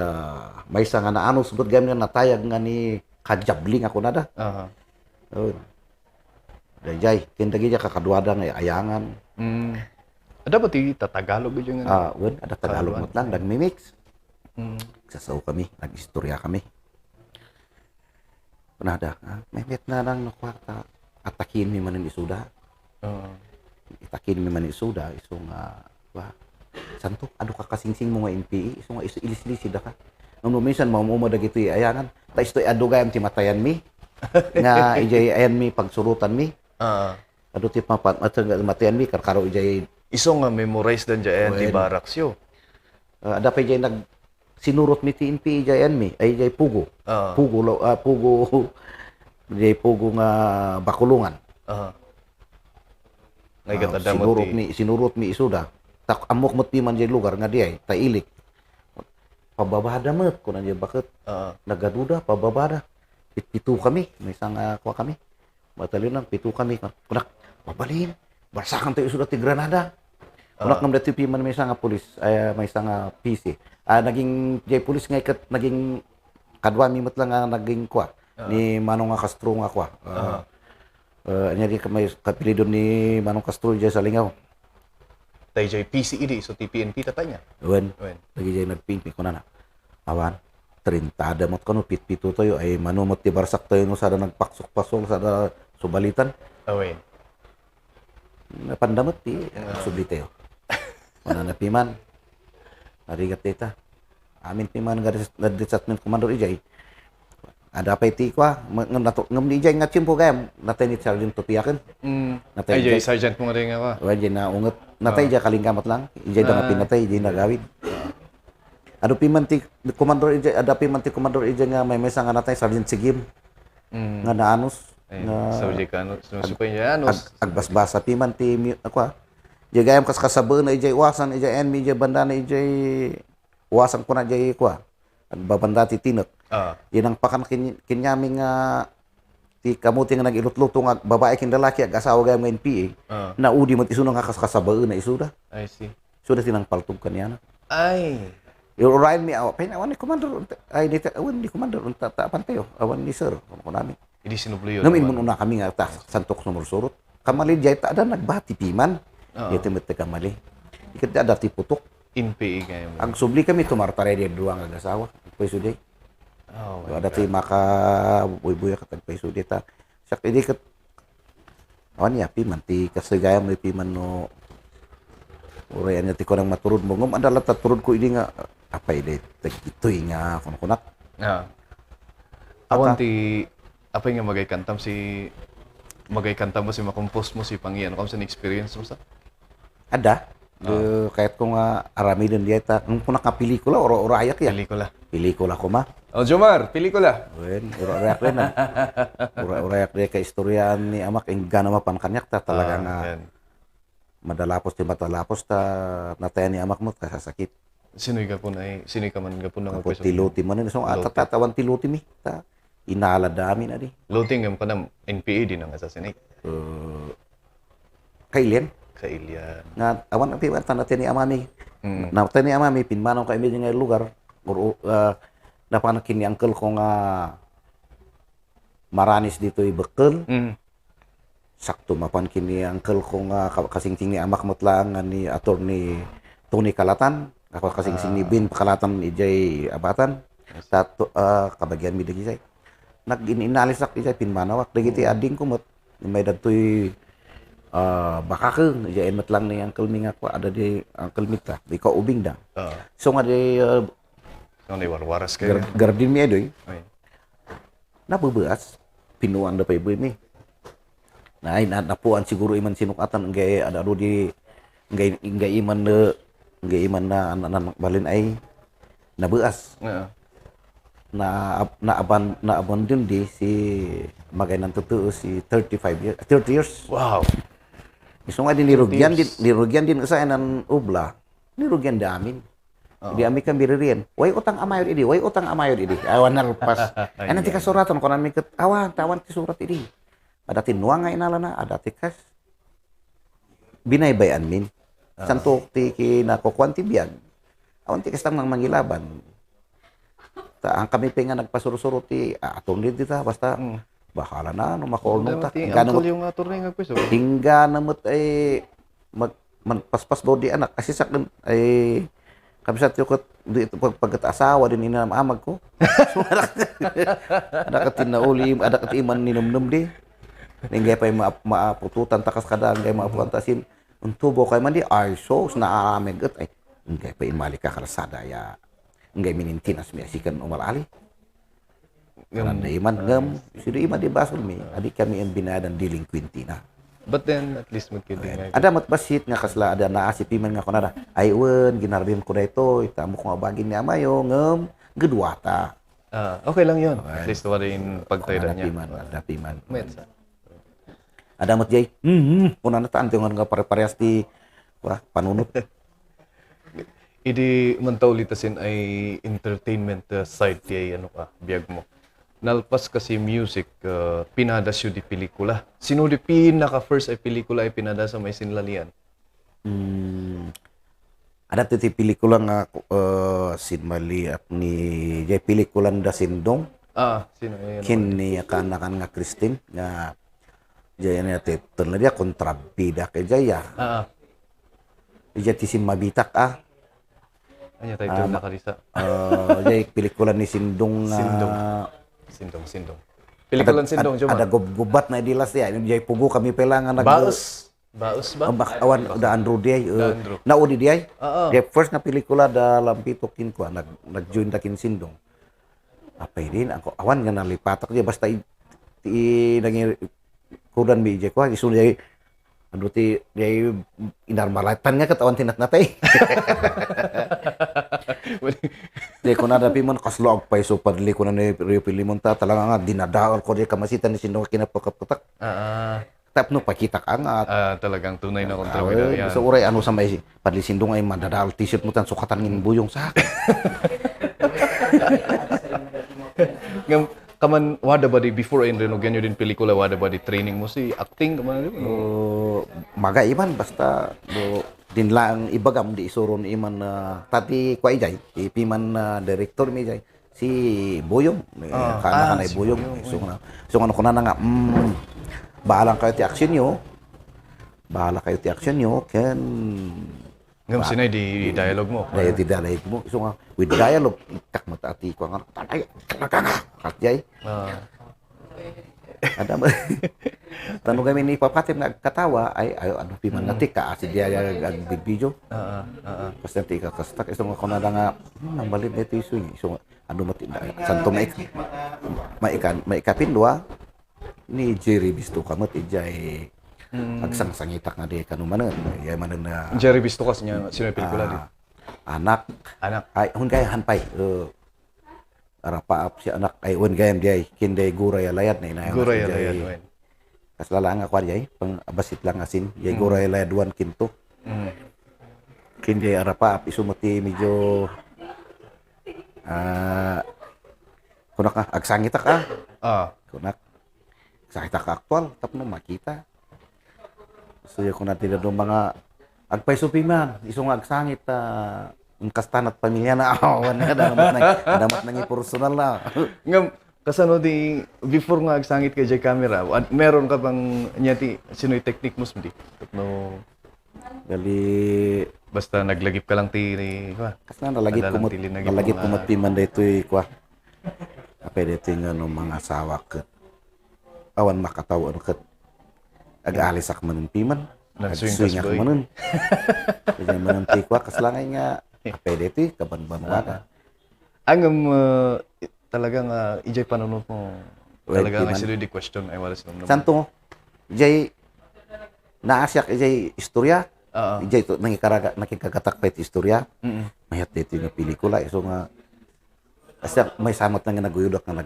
may nga na ano subot gami nga natayag nga ni kajabling ako nada. Awen. Dayay, kindagi dia kakadwada nga ayangan.
Ada ba ti Tagalog yung
wen, ada Tagalog mo lang, nagmimix. Sasaw kami, nag-istorya kami. Panada, mehmet na lang nakwarta. Atakin mi man isuda. Itakin mi man isuda, iso nga, santo, ano ka kasingsing mo nga NPE, iso nga iso ilis-ilis da ka. Nung minsan, maumumo da gito ayangan, ta isto adugayam ti matayan mi. Nga ijay ayan mi, pagsurutan mi. Ado ti matayan mi, karkaro ijay
iso nga memorize dan dyan di barracks yo.
Ada pa jay sinurot mi ti NPE jayan mi ay jay pugo. Pugo jay pugo nga bakulungan. Sinurot mi isuda. Tak amok met pi man jay lugar nga diay ta ilik. Pababada met kunan jay bakit. Nagaduda pababada. Pitu kami, may isang kuha kami. Batalyon lang pitu kami. Kunak pabalin. Barsakan tayo isuda ti Granada. Unak ngam dati piman may isang nga pulis, may isang nga PC. Naging jay pulis nga ikat naging kadwa mimot lang nga naging kwa ni Manong nga Castro nga kwa. Anya di may kapilidon ni Manong Castro jay sa Lingaw.
Tay jay PCED so TPNP tatanya.
Wen.
Wen.
Lagi jay nagpingpi ko na. Awan. 30 mot kono pit-pito tayo ay manumot ti barsak tayo no sada nagpaksok-pasok sada subalitan.
Awen.
Napandamot ti subli tayo. Wala na piman. Narigat data. Amin piman nga detachment commander ijay. Ada pa iti kwa ngam di ijay nga chimpo gayam natay ni Sergeant Tupiaken. Natay
Ay jay sergeant mo nga rin nga ka.
Wen jay na unget natay jay kalingkamot lang. Ijay da pinatay ijay nagawid. Ada piman ti commander ijay nga may mesa nga natay Sergeant Sigim. Nga naanus
Nga subject ka ano, sinusupay niya ano.
agbasbasa piman ti ako. Ijay gayam kas kasabo na ijay wasan ijay enemy ijay banda na ijay wasan ko na ijay kwa. Agbabanda ti tinek. Yan ang pakan kinyaming ti kamuti nga nag-ilutluto nga babae kin lalaki ag asawa gayam nga NPA. Na udi mo isu nga kas kasabo na isuda.
I see.
Sudah tinang paltog kaniya na.
Ay.
Urain mi awa awan ni commander ay ni commander unta ta pantayo awan ni sir ko namin.
Hindi sinubli yun.
Namin mo una kami nga ta santok sumursurot. Kamali jay ta ada nagbati piman. Ito met kamali. Ikat ada ti putok.
NPA kayo.
Ang subli kami tumartare di duwa nga asawa. Peso day.
Oh,
Ada ti maka buy-buy ka tag peso day ta. Sak idi kat awan ya piman ti kasagayam ni piman no urayan ti ko nang maturod mo ngum andala ta turod ko idi nga apa ide itoy nga kunak.
Awan ti apa nga magay kantam mo si makompose mo si Pangian kam sa experience mo sa?
Ada. Kahit kung arami din diya ta kung punak nga pelikula oro ayak ya. Pelikula ko ma.
Oh, Jomar, pelikula.
Wen, oro ayak rin na. Oro ayak dia ka istorya ni amak ing gana mapan kanyak ta talaga nga madalapos ti matalapos ta natayan ni amak mo kasasakit.
Sinoy ka man gapon ng
Kapot tiluti man so atatawan tiluti mi ta inala dami na di.
Loting yung kanang NPA din ang assassinate.
Kailen
Sa Ilian.
nga awan ang piwatan natin ni amami. Natin ni amami pinmanong kay medyo nga lugar or napanakin ni uncle ko nga maranis dito Bekel. Sakto mapan kini uncle ko nga kasingting ni amak mutlang ni attorney Tony Kalatan. Ako kasing ni Bin Pakalatan ijay abatan sa kabagyan mi dagiti nag-inalisak ijay pinmanawak dagiti ading kumot may datoy bakakeng ijay emet lang ni Uncle mi nga ko ada di Uncle Mita di ko ubing da so nga di
warwaras kayo
gardin mi edoy nabubuas pinuan da pay mi na ay napuan siguro iman sinukatan ngay ada ro di ngay iman na balin ay nabuas. Na aban din di si magay nang totoo si 30 years.
Wow.
Gusto nga din nirugyan din usahay ng ubla. Nirugyan damin. Di ami kan biririan. Way utang amayod idi. Awan na lupas. Ay nanti kasuratan ko namin kat tawan ti surat idi. Ada tinuang nga inala na, ada ti kas. Binaybayan min. Santok ti kinakukuan ti biyag. Awan ti kas mang mangilaban. Ang kami pa nga nagpasurusuro ti atong dito basta bahala na no makolnong ta.
Ang yung attorney nga pwesto.
Hingga namot ay magpaspas daw di anak kasi sa ay kabisat yung dito pagkataasawa din inamamag ko. So ada katinauli ada katiman ninumnum di. Ninggay pa maapututan takas kada ngay maaputantasin. Untubo kay man di ay so na ameget ay ninggay pa imali ka karsada ya. Ngay minintinas mi asikan umalali. Karena iman ngam sido iman di basol mi adik kami ang binadan delinquent na.
But then at least magkita.
Ada mat basit nga kasla ada naasip iman nga kunada. Ay wen ginardin ko dito itamo ko bagin ni amayo ngam gedua ta.
Okay lang yun. At least wala yung pagtayda niya.
Ada piman.
Metsa.
Ada mat jay. Una na taan tingon nga pare-parehas ti panunot.
Idi mantawlitasin ay entertainment side ti ano ka biyag mo. Nalpas kasi music pinadas yu di pelikula. Sino di pinaka first ay pelikula ay pinadas sa may sinlalian?
Ada ti pelikula nga sinmali at ni jay pelikula da Sindong
Sino yun?
kin ni kanakan nga Christine nga jay na ti tun dia kontrabida kay jaya. Jay ti Mabitak
Ano tayo ito nakarisa?
Jay pelikula ni Sindong
Sindong. Pelikulan Sindong, Jomar.
Ada gubat na dilas ya. Jay pugo kami pala nga
Baus ba?
Awan da Andrew Diay. Naudi Diay. Jay first na pelikula da Lampito kin ko nag-join da kin Sindong. Apa din ako awan nga nalipatak dia basta nangi kudan mi jay ko isu jay anu ti jay inarmalatan nga katawan tinat natay. Di ko na dapi man kaslog pa iso padli ko na ni Rio Pilimon ta talaga nga dinadaol ko di kamasitan ni Sindong kinapakapatak. Tap no pakita ka nga
Talagang tunay na kontrabida yan.
So uray ano sa may padli Sindong ay madadaol t-shirt mo tan sukatan ngin buyong sa akin.
Ngam kaman wada ba di before in renogyan din pelikula wada ba di training mo si acting kaman di?
Maga iman basta din lang ibagam di isuron iman tati kwa ijay ipiman director mi jay si Boyong kana
si
Boyong
Boyong,
so ano ko na nga bahala kayo ti action nyo ken
Ngam sinay di dialogue mo.
dahil di dialogue mo so nga with dialogue itak matati ko nga ay katjay ada ba tanong kami ni papatim nagkatawa ay ayo ano piman natik ka si dia ag video basta ti ka kastak iso nga kunada nga ang balit nito isu so ano mati santo maikapin dua ni Jerry Bisto kamot ijay agsangsangita nga di kanumanen ya manen na
Jerry Bistukas niya sino yung pelikula di?
anak ay hun kay hanpay arapaap si anak ay wen gayam diay kinday guray layad na inayon
Guray Alayan wen.
kaslala nga kwa diay pang abasit lang asin diay guray layad duan kinto kinday arapaap isumati medyo kunak agsangita ka kunak agsangita ka aktual tapno makita so yung natin do mga agpay supiman isong agsangit ang kastanat pamilya na awan na damat nang personal na.
Ngam kasano di before nga agsangit kay jay camera meron ka bang nyati sinoy technique mo di? No
Gali
basta naglagip ka lang ti kwa.
kas na nalagit ko matpiman daytoy kwa. Apay daytoy nga no mga sawak awan makataw ket ag-alis ak manen piman.
Nag-swing
ak manen. Kaya manen ti kwa kas langay nga apay daytoy kaban-banwada.
Ang talagang ijay panunod mo. Talagang
Piman.
silo di question ay wala sinom naman.
Santo jay naasyak ijay istorya. Ijay to nakikagatak pa iti istorya. Mayat dito yung pelikula iso nga kasi may samot na nga naguyodak nga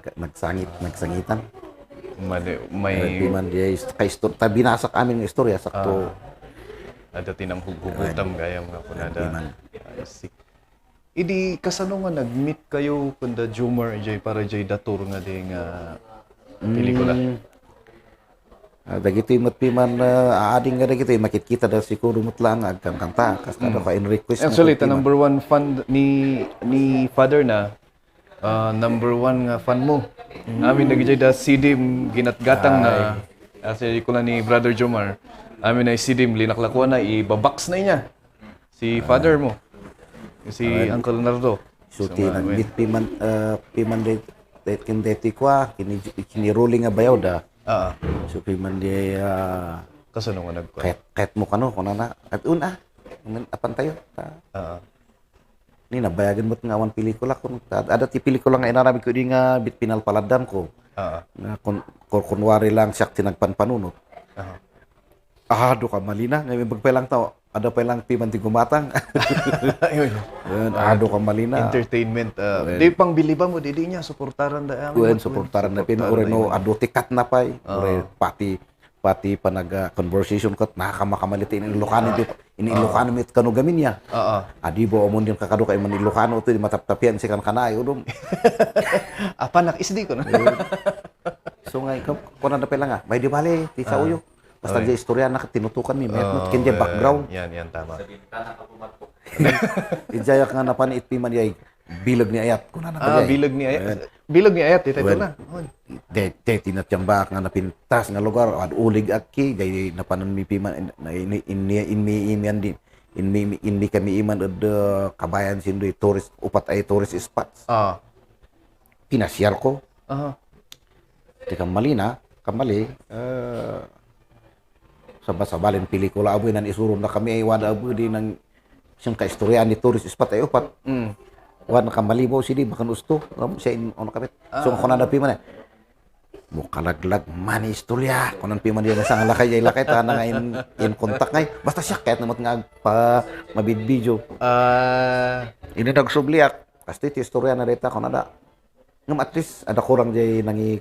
nagsangitan.
May
Piman jay kay istorya binasak amin ng istorya sakto.
ada tinang hugutam gaya mga kunada.
Piman.
I see. Idi kasano nga nag-meet kayo kunda Jomar ijay para jay datur nga di nga pelikula.
Dagito yung matpiman aading nga dagito yung makikita daw siguro mutlang agkang kanta kas kada ka in request
Actually, the number one fan ni Father na number one nga fan mo. Amin nagijay da sidim ginatgatang na kasi ko na ni Brother Jomar. Amin na sidim linaklakuan na ibabox na niya. Si Father mo. Si Uncle Nardo.
so ti nag-meet piman kin deti kwa kini ruling nga bayaw da. So piman di
Kasano nga nagkuha?
kahit mo kano kuna na at apan tayo ni nabayagan mo't nga awan pelikula kun ada ti pelikula nga inarami ko di nga bit pinalpaladam ko nga kunwari lang siya tinagpanpanunot do ka malina nga may bagpailang tao ada pa lang piman ti gumatang do ka malina
Entertainment. Di pang biliba mo, di niya, suportaran da.
suportaran na pin ore no ado tikat na pay ore pati panag conversation kat nakakamakamali ini Ilocano mit kanu gamin niya. Adi bo omon din kakado kay man Ilocano to di mataptapian si kan kanay udom.
Apa nak isdi ko na.
So nga ikaw kuno na pala nga may di bale ti sa uyo. Basta di istorya na tinutukan mi met kin di background.
Yan tama.
Ijay nga napan itpiman yay bilag ni ayat kuna na
Bilag ni Ayat. Bilag ni Ayat, ito na.
de tinatiyambak nga napintas nga lugar ad ulig aki jay napanan mi piman na ini din inni kami iman ad kabayan sindoy tourist upat ay tourist spots pinasyar ko di kamali sabalin pelikula aboy nan isurum na kami ay wada aboy di ng siyang kaistoryan ni tourist spot ay upat wad na kamalibo sidi bakan usto siya ono kapit so ko na piman mo kalaglag mani istorya kunan piman dia sa lakay ta na in kontak ngay basta siya kahit namat nga pa mabidbidyo ini nagsubliak pasti ti istorya na deta kun ada ngam at least ada kurang jay nangi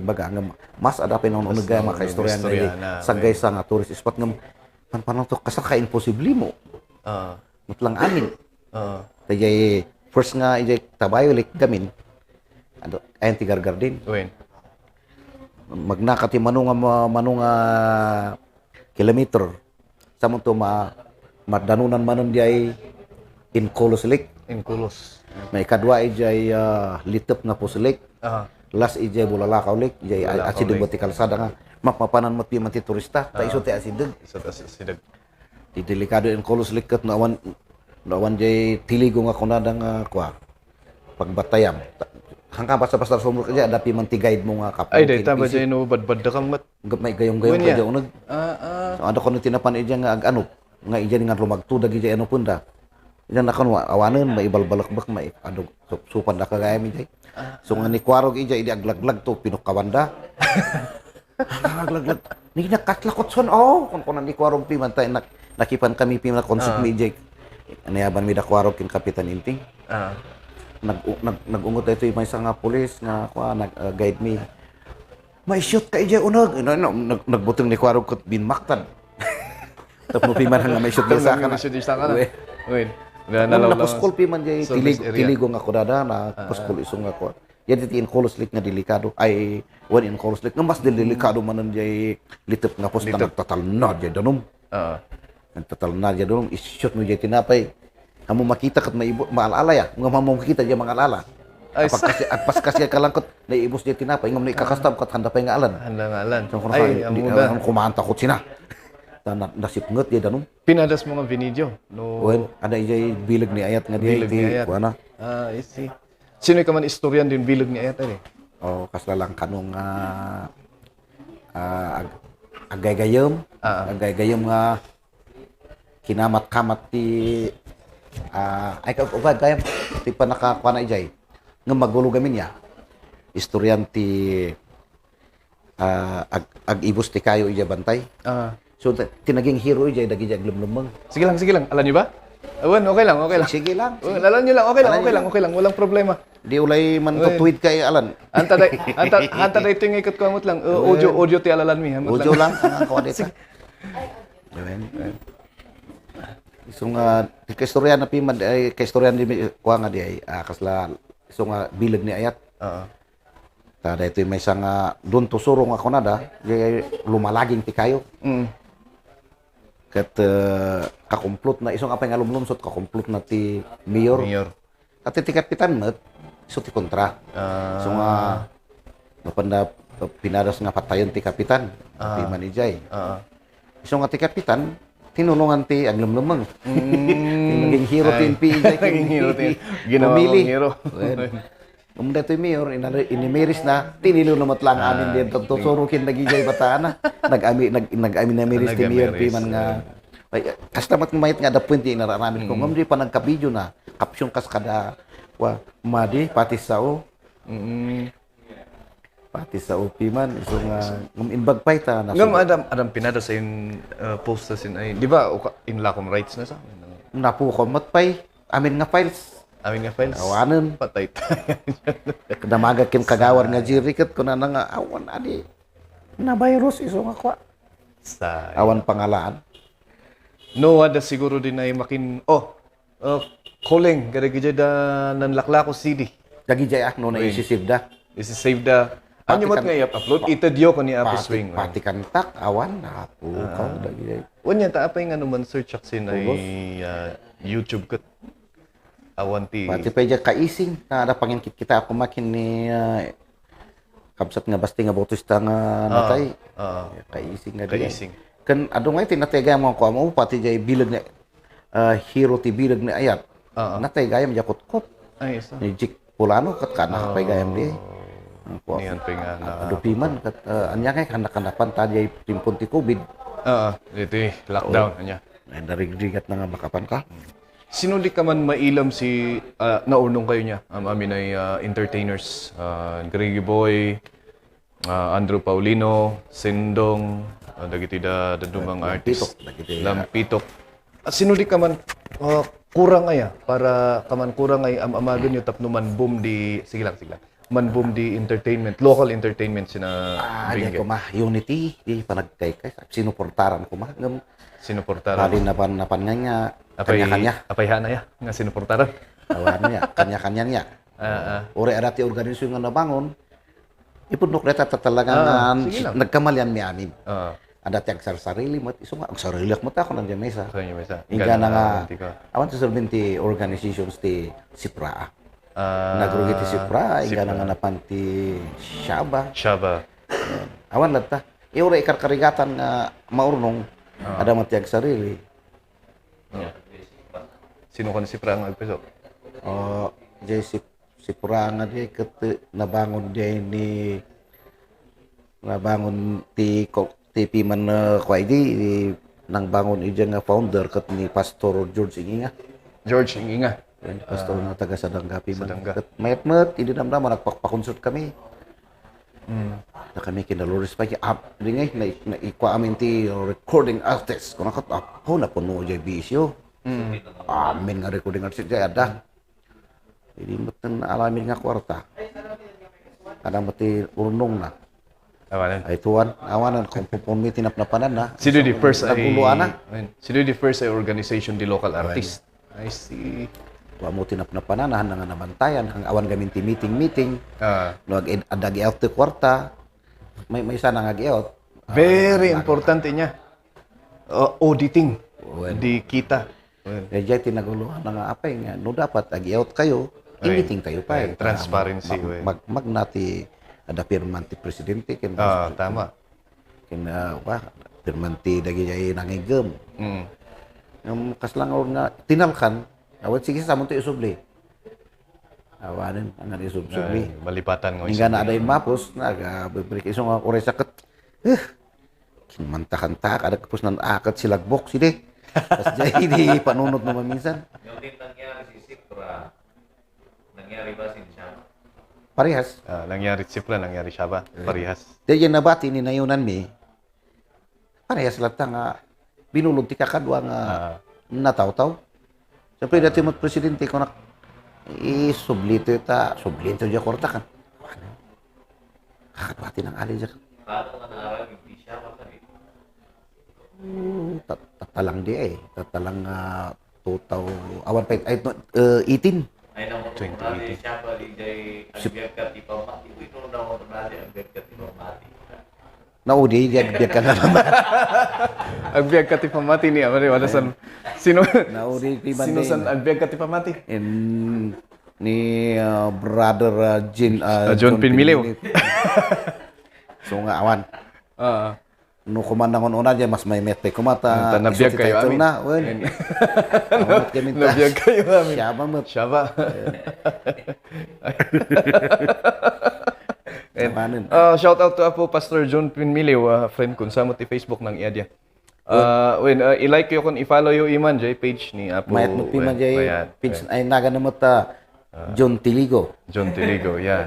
baga ngam mas ada pinong ga maka istorya na sagay sa nga tourist spot ngam panong to kasal ka imposible mo mutlang amin tajay first nga ijay tabayo lik gamin ado ayan ti gargar din magnakati manunga kilometer samon to madanunan manon jay in Colos Lake may kadwa ijay litep nga Pos Lake last ijay Bulalakaw Lake ijay asideg ti kalsada nga mapapanan mo ti manti turista ta iso ti asideg ti delikado in Colos Lake kat nawan jay tiligo nga kunada nga pagbatayam hanggang basta sumur kaya ada piman ti guide mo nga kapon
ay dayta ba jay no badbad da kang mat
may gayong-gayong ka unag so ada kono tinapan ija nga ag-ano nga ija nga lumagtudag ija ano punda ija nakon awanen may ibalbalakbak may adog supan da kagaya mi jay so nga ni kwarog ija idi aglaglag to pinukawanda aglaglag ni nakatlakot son kun ni kwarog piman tay nakipan kami piman konsep mi jay anayaban mi da kwarog kin kapitan Inting nagungot ito yung may isang pulis nga nag-guide me. May shoot ka ija unag. Nagbutong ni Kwarog kot binmaktad. Tapos piman nga may shoot sa ka na.
Wait.
Napuskol piman jay tiligo nga kodada na puskol isong nga ko. Yan in Colos Lake nga delikado ay in Colos Lake nga mas delikado manan jay litep nga pusta nagtatal na jay danom. Nagtatal na jay danom i-shoot mo jay tinapay. Kamu makita kat maalala ya, nga mamong kita dia maalala. Pas kasi kalangkot na ibus dia tinapay ngam ni kakastab kat handa pay nga alan. So ay amuda kumanta ko sina. Nasip nget dia danom.
Pinadas mo nga video. No.
Well, ada ijay bilag ni Ayat nga dia kuana.
I see. Sino ka man istoryan din bilag ni Ayat ani?
Kaslalang kanong agay-gayom nga kinamat-kamat ti ay kagayam ti panakakuha na ijay nga magulo gamin ya istoryan ti ag-ibos ti kayo ijay bantay so tinaging hero ijay dagi ijay lumlumang
sige lang alam niyo ba okay lang
sige lang
alam niyo lang okay lang walang problema
di ulay man to tweet kay alan
anta day tingay kat kamot lang audio ti alalan mi
audio lang ako dito so nga kaistorya na piman ay kaistorya di kuha nga di ay kasla so nga bilag ni Ayat ta dito may isang doon tusuro nga kunada di lumalaging ti kayo kat kakumplot na isong apay nga lumlumsot kakumplot na ti mayor at ti kapitan met so ti kontra so nga napanda pinadas nga patayon ti kapitan ti manijay so nga ti kapitan tinulungan ti aglumlumang. Naging hero ti NP.
Naging hero ti. Ginawang hero.
Umda ito yung mayor, inimeris na, tinilulumat lang amin din. Tusurukin nagigay bataan na. Nag-amin na meris ti mayor. Piman nga. Kastamat mayit nga da point yung nararamin ko. Ngam di pa nagka-video na. Kapsyon kas kada. Madi, pati sao. Pati sa OP man, so nga imbag pa ita na.
Ngam adam pinada sa in post sin ay, di ba in lakom rights na sa amin.
Napu ko matpay, amin nga files. Awanan
patay.
Kadamaga kim kagawar nga jirikat ko na nga awan adi. Na virus iso nga kwa. Awan pangalaan.
No, ada siguro din ay makin calling gada gida da nan Laklako City.
Dagi jay no na isisave da.
This is save the Ano mo nga i-upload? Itadyo ko ni Apo Swing.
Pati kantak, awan, apo, kau dagi.
Unya ta apay nga naman search aksin ay YouTube kat awanti.
Pati pa dyan kaising, na ada pangingkit kita ako makin ni kabsat nga basti nga botista nga natay. Kaising nga diyan.
Kaising.
Kan ado nga tinatega mo ko mo pati jay bilag na hero ti bilag na ayat. Natay gayam jakot kop.
Ay isa.
Ni Jik Pulano kat kana pay gayam di.
Niyan pa nga na.
Ado piman kat anya kay kanak-kanapan ta jay timpon ti COVID.
Dito lockdown anya.
Ay darigdigat na nga makapan ka.
Sino di ka man mailam si naunong kayo niya? Amin ay entertainers. Griggy Boy, Andrew Paulino, Sindong, dagiti da dumang artist. Lampitok. Sino di ka man kurang aya para kaman kurang ay amagan yo tapno man boom di sige lang. Man boom di entertainment, local entertainment sina
Di ko mah unity di panagkay sinuportaran ko mah ngam
sinuportaran.
bali napan nga kanya-kanya.
Apayhana ya nga sinuportaran.
Awan niya, kanya-kanya niya. Ore ada ti organisasyon nga nabangon. Ipundok data tatalagan
sige lang.
nagkamalian mi amin. Ada ti sarili mo iso nga ang sarili mo ta ko nandiyan mesa.
Kanya mesa.
Iga na nga awan sa ti organizations ti Sipra. Nagrugi ti Sipra, iga na nga napan ti Shaba. Awan ladta. Ore ikarkarigatan nga maurnong ada matiag sarili.
Sino kan si Prang agpeso?
Jay si Puranga dia nabangon dia ini nabangon ti piman kuai di nang bangun ija nga founder kat ni Pastor George Inginga. Pastor na taga Sadanggapi man. Kat mayat hindi namdaman nagpakonsult kami. Na kami kinalores pa up di ngay na ikwa amin ti recording artist kuna kat apo na puno jay bisyo. Amin nga recording artist jay ada. Jadi meten alamin nga kwarta. Ada mati urnong na.
Awanan.
Ay tuan, awanan kung pupumi tinapnapanan na.
Sino di first ay
naguluan
Sino di first ay organization di local artist. I see.
Wa mo tinapnapanan na nga nabantayan hang awan gamin ti meeting. No adagi out ti kwarta. May sana nga gi-out.
Very importante niya. Auditing. Di kita.
Kaya tinaguluhan nga apay nga no dapat agi-out kayo. Meeting tayo pa.
Transparency.
Magnati ada firman ti presidente ken
tama.
Ken firman ti dagi jay nangigem. Yung kaslang nga tinalkan awat sige sa mo ti isubli. Awanin ang isubli.
Malipatan ngo
Hingga na ada yung mapos nagbibrik iso nga oray sakit. Kinmantakan-tak ada kapos nan akat silagbok sidi. Tas jay di panunod mo minsan.
Yung din nangyari si Sipra, nangyari ba si Shaba?
Parehas.
Nangyari Sipra, nangyari Shaba. Parehas.
Dahil yan nabati ni nayunan mi, parehas lata nga binulog ti kakadwa nga nataw-taw. Siyempre dati mo't presidente ko na sublito dyan korta kan. Kakadwati ng ali dyan.
Paano nga naarag yung Shaba ka rin?
Tatalang di tatalang 18.
Ay nang mga Shaba di jay agbiag ka ti pamati. Ito na ako nali agbiag ka ti pamati.
Naudi, biag ka na naman.
Agbiag ka ti pamati ni amari wala san sino
Naudi, ti
sino san agbiag ka ti pamati?
Ni brother
John Pinmiliw.
So nga awan. No kumandangon una dyan, mas may mete kumata.
Nabiyag kayo amin. Nabiyag kayo amin. Shaba. Shout out to Apo Pastor John Pinmiliw, friend kun sa ti Facebook ng Iadya. I-like yo kun i-follow yo iman jay page ni Apo.
Mayat mo piman jay page ay naga na mo ta John Tiligo,
yan.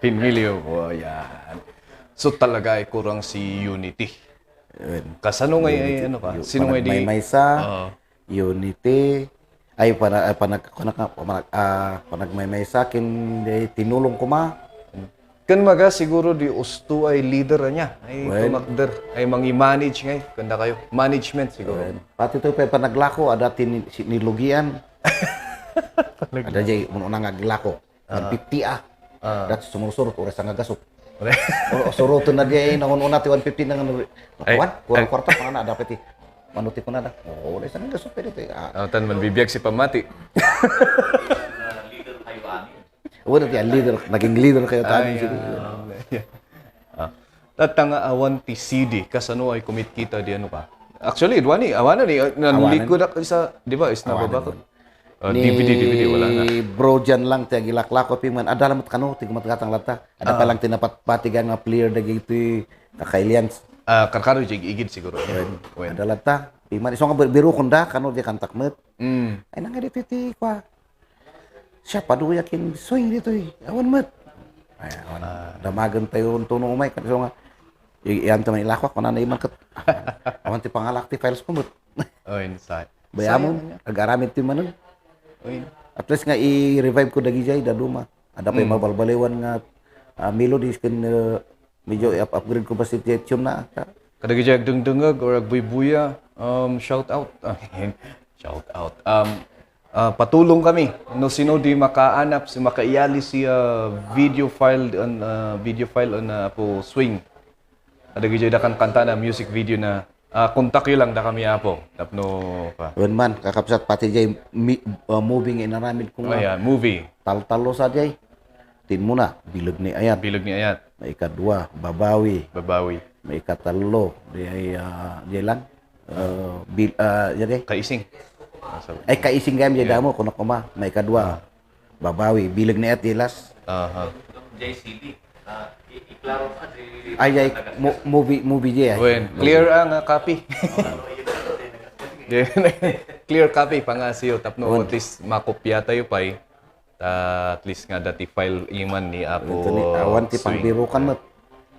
Pinmiliw.
Yan. So talaga ay kurang si Unity. Kasano ngay ano ka? Sino ngay di
Maymaysa, Unity, ay panagmaymaysa kin tinulong ko ma.
Kan maga siguro di usto ay leader niya. Ay tumakder, ay mangi-manage ngay kanda kayo. Management siguro.
Pati to pa panaglako ada nilugian. Ada jay mo nang aglako. Ang 50 Dat sumusurot oras nga gasot. O suruto na dia nangununa ti 150 nang
Ay,
kawan, kurang kwarta pa na dapat manuti ko na da. Oo, wala sa nga super ito.
Tan man bibiyag si pamati.
Leader kayo ani.
Wala ti leader, naging leader kayo tanin sige.
Tatanga awan ti CD kasano ay kumit kita di ano pa. Actually, duwani awana ni nanulikod ako sa, di ba? Is nababa ko. DVD wala na.
Ni bro dyan lang ti agilaklako piman ada lamot kano ti gumatgatang lata. Ada pa lang tinapat patigan nga player dagi iti kakailians.
Karkaro jig igid siguro. When.
Ada lata piman iso nga biru kunda kano di kantakmet.
Mm.
Ay nang dito ti kwa. Siya pa do yakin swing dito awan met. Ay awan. Damagan tayo tuno umay kan so nga iyan taman ilakwak ko na iman kat. Awan ti pangalak ti files kumut.
Oh, inside.
Bayamon agaramit ti manon.
Oy.
At least nga i-revive ko dagi jay daduma. Ada pa mabalbaliwan nga melodies kan medyo upgrade ko pa si tune na.
Kadagi jag dungdungag or agbuy-buya, shout out. Shout out. Patulong kami no sino di makaanap si makaiyali si video file on Apo Swing. Kadagi jag dakan kanta na music video na kontak yun lang da kami Apo. Tapno pa.
Wen man kakapsat pati jay moving inaramid ko nga.
Ayan, movie.
Tal-talo sa jay. Tin muna bilag ni ayat.
Bilog ni Ayat.
May ikadua babawi.
Babawi.
May ikatalo di jay lang. Jadi
Kaising.
ay kaising gam jay damo kuno kuma. May ikadua babawi bilag ni ayat dilas.
Aha.
JCD. Iklaro pa di
Ay movie jay.
When clear ang copy. Clear copy pangasiyo tapno at least makopya tayo pay. At least nga dati file iman ni Apo
Ito ni awan ti
Swing.
pangbirukan met.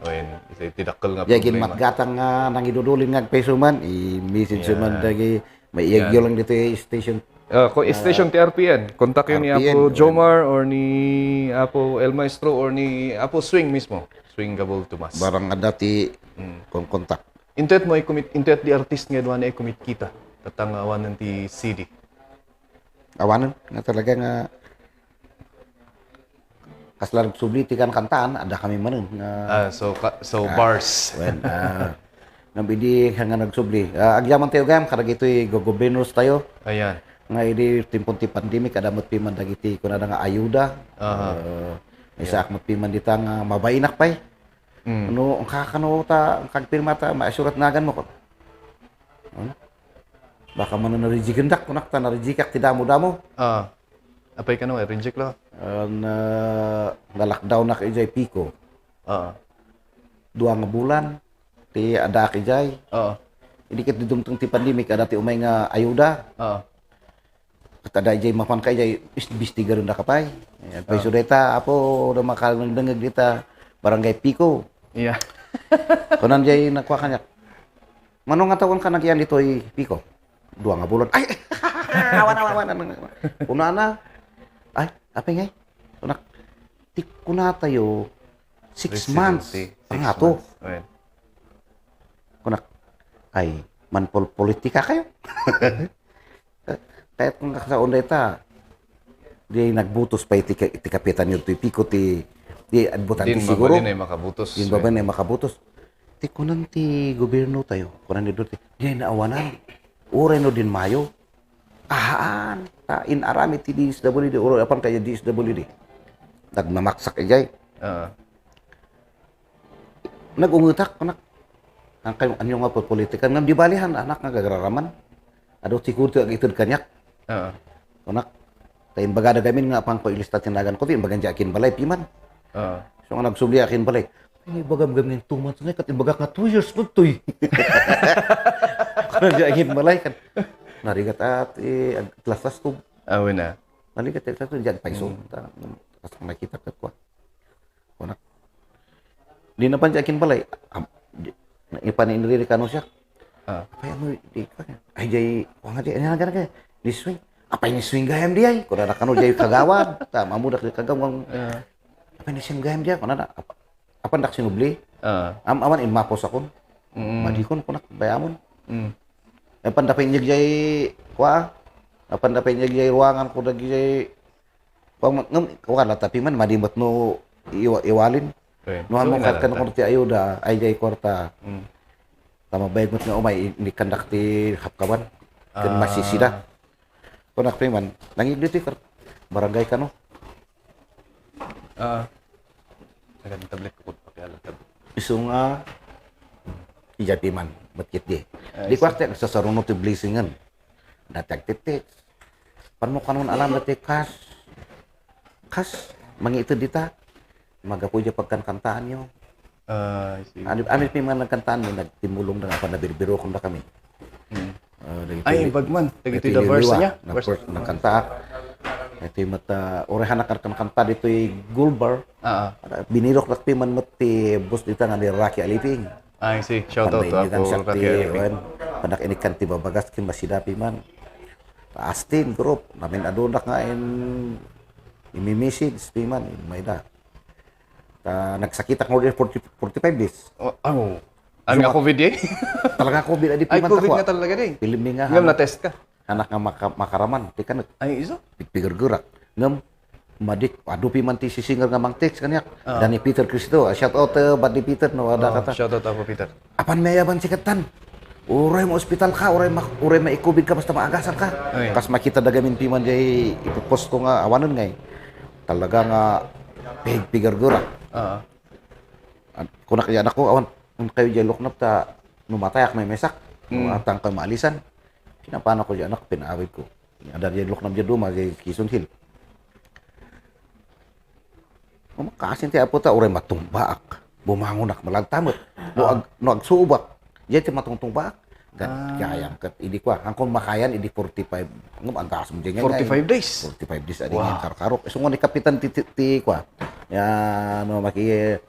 When tidakkel nga
Jagin matgatang nga nang idudulin nga peso man i-message man dagi may iagyo lang dito yung station.
Ko station TRPN, kontak yun ni
RPN,
Apo Jomar or ni Apo El Maestro or ni Apo Swing mismo. Swing Gabol Tomas.
Barang nga dati kung kontak.
Intet mo i-commit, intet di artist nga doon ay commit kita. Tatangawan ng ti CD.
Awanan nga talaga nga kaslar subliti kan kantaan ada kami manen nga
So bars.
when nabidi nga nagsubli. Agyaman tayo gam kadag ito'y gogobernos tayo.
Ayan.
Nga idi timpon ti pandemic kadamot piman dagiti kunada nga ayuda. Isa akmat piman dita nga mabainak pay. Ano ang kakano ta ang kagpirma ta maasurat nagan mo ko. Ano? Baka man na rejigendak kunak ta na rejikak ti damo-damo.
Apay ka no, reject lo.
Na lockdown na kay Jay Pico. 2 nga bulan ti ada kay Jay. Hindi ket didungtong ti pandemic ada ti umay nga ayuda. Kada jay mapan kay jay bistigar na kapay. Pay sudeta apo da makalangdengeg dita barangay Pico.
Yeah.
Kunan jay nakuha kanya. Manong nga tawon ka nagyan dito ay Pico. 2 nga bulan. Ay. Awan. Kuna na. Ay, apa ngay? Kunak. Ti kuna tayo 6 months. Ang ato. Kunak. Ay, manpol politika kayo. Kahit kung kakasaon dita, di nagbutos pa iti kapitan yun ti Pico ti adbutan ti siguro.
Din makabutos.
Din ba na makabutos. Ti kunan ti gobyerno tayo, kunan ni Duterte, di naawanan. Uray no din mayo. Ahaan, ta inarami ti DSWD, uro apan kaya DSWD. Nagmamaksak ijay. Nagungutak kunak. Ang kayo anyo nga politika ngam di balihan anak nga gagraraman. Ado siguro ag itud kanyak. Kunak. Tayin bagada gamin nga pang ko ilista tinagan ko tin bagan jakin balay piman. So nga nagsubli akin balay. Ay bagam gamin 2 months nga kat baga nga 2 years mo toy. Kana jakin balay kan. Narigat at atlas to.
Awen na.
Narigat at to jan paiso. Kas nakita kat ko. Kunak. Di na pan jakin balay. Ipaniniri kanu siya. Apa yang mau di ay jay wang adi ana gara di swing. Apa ini swing gayam dia? Kuda nak kanu jay kagawan. Ta mamudak di kagawang. Apa ini swing gayam dia? Kuna apa ndak sinubli? Aman in mapos akon. Madikon kunak bayamon. Apa ndak penyeg jay kwa? Apa ndak penyeg jay ruangan kuda jay ngem kuan tapi man madimot no iwalin.
Okay.
Nuhan mo kat kan
inalata.
korte ayuda ay jay kwarta.
Mm.
Tama bayad mo nga umay ni kandak ti hapkawan. Kan
Ah.
masisida. Kunak piman nangiglit ti barangay kano.
Nagandang tablet ko pakiala tablet.
Isu nga ijatiman batkit di.
Ah,
Di kwarte nagsasarunod ti blessingan. Datag titik. Parmo kanon alam dati kas mangita dita. Magapuja pagkankantaan nyo.
I see.
Ano piman nagkantaan mo nagtimulong na nga pa nabirbiro kung na kami.
Mm. Ay, bagman. Ito yung the verse niya.
Na
Verse.
first ng kanta. Ito yung mata, orehan na kanta dito yung Gulbar. Binirok na piman mo ti bus dito nga ni Rocky Aliping.
I see. Shout out to ako, Rocky Aliping.
Panak inikan ti babagas kin masidapi man. Astin group namin adunak nga imi-message piman may da. Nagsakit ako rin 45 days.
Oh. Ano nga COVID eh?
Talaga COVID di
Ay,
piman
COVID
takwa.
nga talaga din.
Film nga
Ngam na-test ka.
anak nga makaraman. Di ka
Ay, iso?
nagpigir-gurak. Ngam madik adupi man ti si singer nga mang text kanyak. Dani Peter Cristo. Shout out bad ni Peter no ada kata.
Shout out ako, Peter.
Apan mayaban sikatan. Uray mo ospital ka, uray ma ikubig ka basta maagasan ka.
Ay.
Kas makita dagamin piman jay ipopost ko nga awanon ngay. Talaga nga pigir-gurak. Kuna kaya anak ko awan kayo jay luknap ta numatayak may mesak. Atang ka maalisan. Pinapano ko dyan anak pinaawid ko. Ada jay luknap jay duma jay Quezon Hill. Makasin ti apo ta uray matungbaak. Bumangon nak malagtamot. No agsubak. Jay ti matungtungbaak. Kayang kat idi kwa. Angkon makayan idi 45. Ngam antas mo jay
45 days.
45 days adi nga karkarok. So ni kapitan ti kwa. Ya no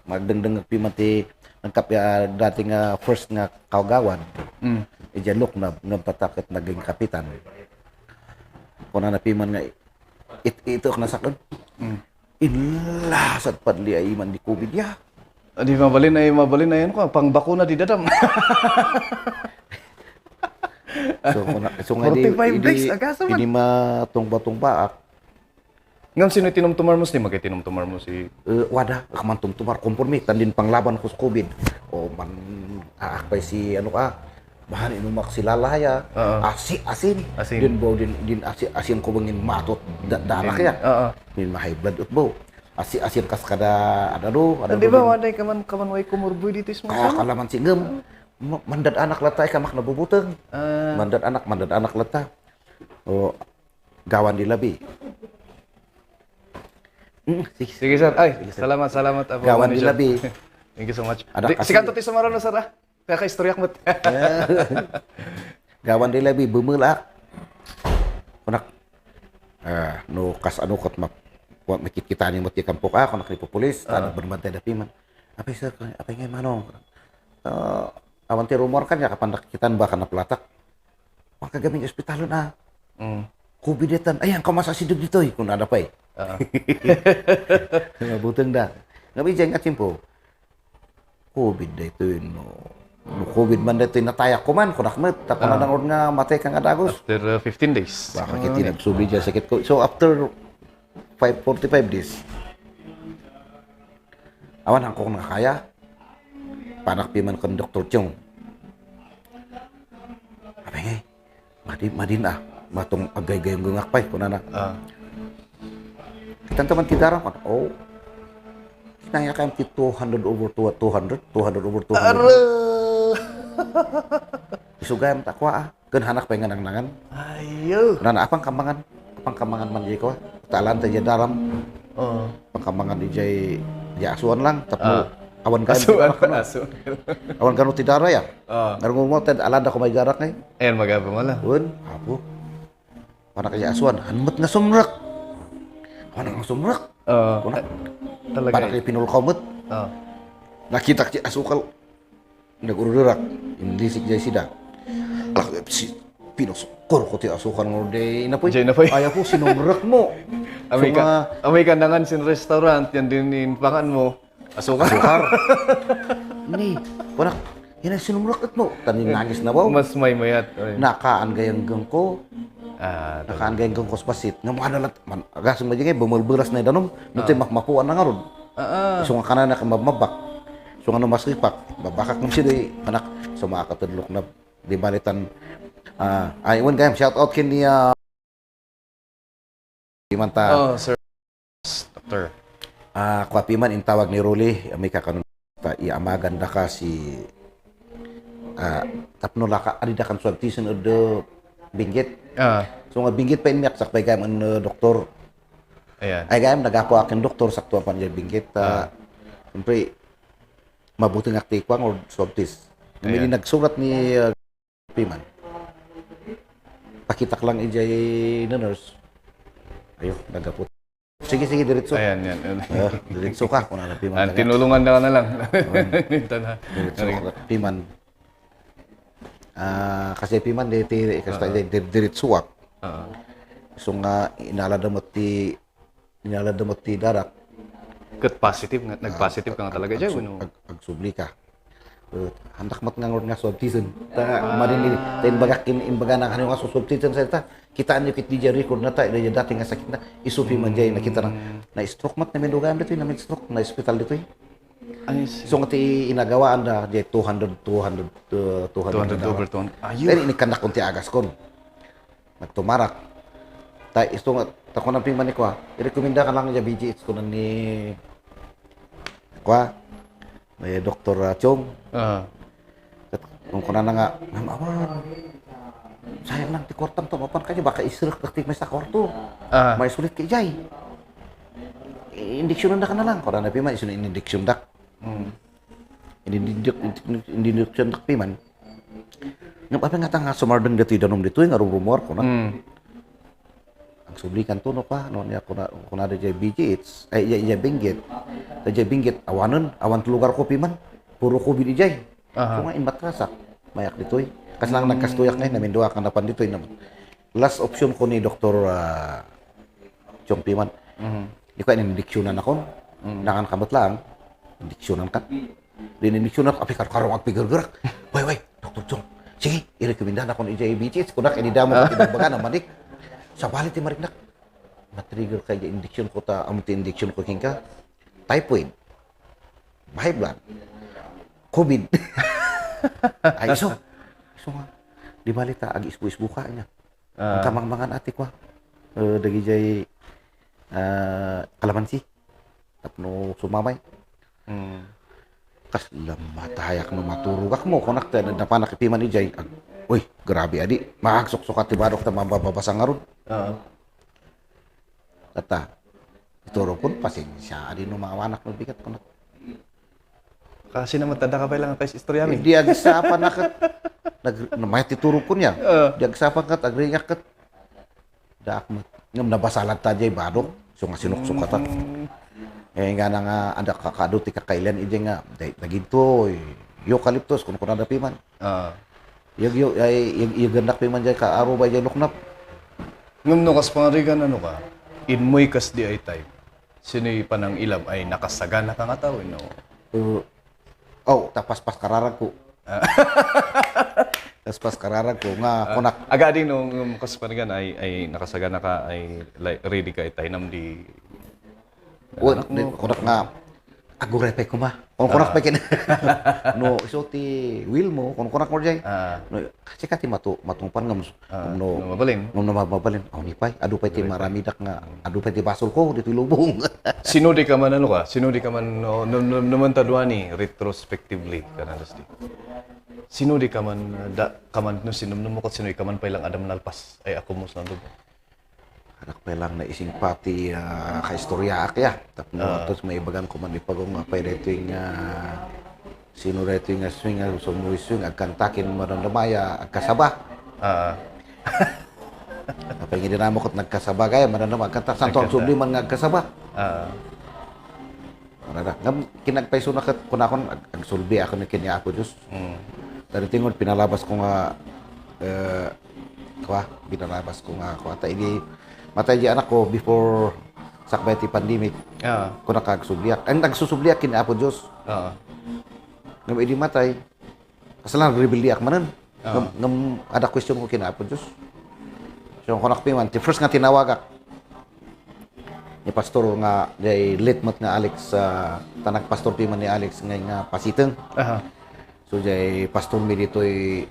magdengdeng piman ti nagkap ya dating first nga kawgawan. Ija look na patakit naging kapitan. Kuna na piman nga ito na sakon. Inlasat padli ay man di COVID ya.
Di mabalin na yan ko. Pang bakuna di dadam.
So nga
45 days, agasa man.
Ini matungba-tungbaak.
Ngam sino tinumtumar mo? Di magkitinumtumar mo si...
Wada, kamantong tumar kompormi tandin panglaban ko sa COVID. O man aakpay si ano ka, bahan inumak si lalaya, asin. Din bo din asin ko bangin matot danak ya. Din ma-high blood utbo. Asin kas kada ada
Di ba waday kaman way comorbidities mo?
kalaman si ngem. Mandat anak latay kamak nabubuteng. Mandat anak lata. O gawan di labi.
Sige, sir. Ay, salamat. Apo.
Gawan di labi.
Thank you so much.
Ada
Si kanto ti sumaron na, sir. Kaya ka-istoryak mo.
Gawan di labi bumelak. Kunak no kas ano kot makikita ni mati kampok ako nakripo pulis tanang berbantay da piman. Apa sir apa ngay manong. Awan ti rumor kan ya kapan nakitaan ba kana pelatak. Maka gaming ospital na. Kubidetan ayang kamasasidog dito kun ada pa eh. Ngabuteng da. Ngabi jeng atsimpo. COVID da ito no COVID man da ito natayak ko man kunak met tapon na nang nga matay kang adagos.
After 15 days.
Baka kiti nagsubi dyan sakit ko. So after 45 days, awan ang kong nakaya, panak piman kan Dr. Chong. Apa ngay, madin matong agay-gayong gungakpay, kunana. Kita teman tidara kan, kinaya kayo ti 200 over 200 over 200. Isugayam takwa hanak pa yung nangan.
Ayo.
Kunana, apang kambangan man di ko. Talan tayo daram. Pangkambangan di jay asuan lang. Tapos awan ka. Awan ka no tidara ya. Ngarungo mo, alanda ko may jarak ngay.
Ayan, mag-apa mo lang.
Uwan, apo. Panak kaya asuan, hanmat nga sumrak. Panak nga sumrak.
Talaga.
Panak kaya pinulkamot. Nakita kaya asukal. Nagururak. Hindi si jay sida. Alak, si pinusukor ko ti asukal ng day na po.
Jay na po.
Ayaw po, sinumrak mo.
Amay kandangan sin restaurant, yan din inpangan mo. Asukar.
Ni, panak, yan ang sinumrak mo. Tanin nangis na ba?
Mas may mayat.
Nakaan gayang gang ko. Nakaan gayang gang ko sa pasit. Nga mga nalat, agasong na dyan bumulburas na danom. Nutoy makmapuan na nga ron. So nga kanana ka mabak. So nga masripak, babakak mo siya di anak so makakatudlok na di balitan ayun gayam shout out kin ni Pimanta.
Sir. Doctor.
Kwa Piman in tawag ni Ruli, may kakanon ta iamagan da ka si tapno laka adi da kan swabtisan od binggit. So nga binggit pa inmiak sakpay gayam an doktor.
Ayan.
Ay gayam nagapo akin doktor sakto pa niya binggit. Siyempre mabuting aktikwang or swabtis. May nagsurat ni Piman. Pakitak lang ijay na nurse. Ayo, nagapot. Sige, diretso.
Ayan, yan.
Diretso ka kung ano Piman.
Tinulungan na lang. Ito na.
Diretso ka, Piman. Kasi Piman, diretso wak. So nga, inaladamot ti darak.
Kat positive nga, nag-positive ka nga talaga dyan.
Agsubli ka. Handak mat nga swabtisan. Marin bagak imbaga na kanyo nga swabtisan sa ita. Kitaan nyo kit di record na ta, ila dati nga sakit na isupi man jay nakita na stroke mat na mindugaan dito, na stroke na hospital dito. So nga ti inagawaan da jay 200
over 200.
Pero inikandak kunti agas kon. Nagtumarak. Ta isto nga tako nang Piman ni ko. I-rekomenda ka lang niya BGH ko ni may Dr. Chong. Kung kuna na nga, ma'am, sayang lang, ti kwartang to, mapan kayo, baka isirek kaktik may sa kwarto. May sulit kay Jay. Indiksyonan da ka na lang. Kuna na Piman, iso na indiksyon dak. Indiksyon dak Piman. Nga pa nga nga sumardang dito danom dito, nga rumor ko na. Ang sublikan to no pa, no niya kuna da jay BGH, ay jay binggit. Da jay binggit awan lugar ko Piman. Puro ko di jay. So nga in matrasak, mayak ditoy. Kas lang nagkastuyak ngay namin duha kan dapan ditoy naman. Last option ko ni Dr. Chong Piman. Di ko indiksyonan ako. Nakan kamot lang. Indiksyonan ka. Indiksyonan api karong agpigurgurak. Way, Dr. Chong. Sige, i-recommenda na ko ni jay BGH kunak inidamo ko tinagbaga na manik. Sa balit yung mariknak, matrigger kaya indiksyon ko amuti indiksyon ko kingka, typhoid, high blood, COVID. Ay, so nga, di balita, ag-isbu-isbu ka niya. Ang kamang-mangan ati ko, dagi jay kalamansi, tapno sumamay. Kas lamatayak no maturugak mo, kunak tayo, napanak Piman ni jay, uy, grabe adi, mahagsok-sok at ibarok na mababasa nga ron. Tata, ituro po, pasensya, adi no mga anak no bigat ko na.
Kasi naman tada ka pa lang ang istorya min.
Di agsapan na kat, may tituro ko niya. Di agsapan kat, agrinyak kat. Daakmat, ngam nabasalat ta jay barok, so nga sinuksok ka ta. Nga nga ada kakado ti kakailan ije nga, naginto, eucalyptus, kung kuna na Piman. Yung gandak Piman jay ka, aro ba jay luknap.
Ngam no kas pangarigan ano ka, inmoy kas di ay type. Sino'y panang ilab ay nakasagana ka nga tao, no?
Tapas-pas kararag ko. Tapas kararag ko nga kunak.
Agadi nung kas pangarigan ay nakasagana ka, ay ready ka itay nam di...
Kunak nga, agurepay ko ma. Kung kunak pa kin. No, iso ti will mo, kung kunak mo jay. No, kasi kati matungpan ngam no
mabalin.
No mabalin. Ni pay, adu pay ti marami dak nga, adu pay ti basol ko dito lubong.
Sino di ka man ano ka? Sino di ka man naman tadwani retrospectively kana dasti. Sino di ka man kaman no sinumnum mo kat sino di ka man pailang adam nalpas ay ako mo sa dugo.
Anak pa lang na ising pati kaistorya akya. Tapno tos may ibagan ko man ipagong pay dito yung sino dito yung swing swing agkantakin marandamaya agkasaba. Kapag hindi na mo kot nagkasaba kaya marandam agkantak santo ang subli man agkasaba. Ngam kinagpaiso na kat kunakon agsulbi ako ni kanya ako Diyos. Dari tingod pinalabas ko nga pinalabas ko nga ta ini matay di anak ko before sakbay ti pandemic. Ko nakagsubliak. Ang nagsusubliak kin Apo Dios. Ngam idi matay. Kasalan rebelliak manen. Ngam ada question ko kin Apo Dios. So ko nakpiman ti first nga tinawagak. ni pastor nga day litmat nga Alex tanag pastor piman ni Alex nga pasiteng.
Aha.
So jay pastor mi ditoy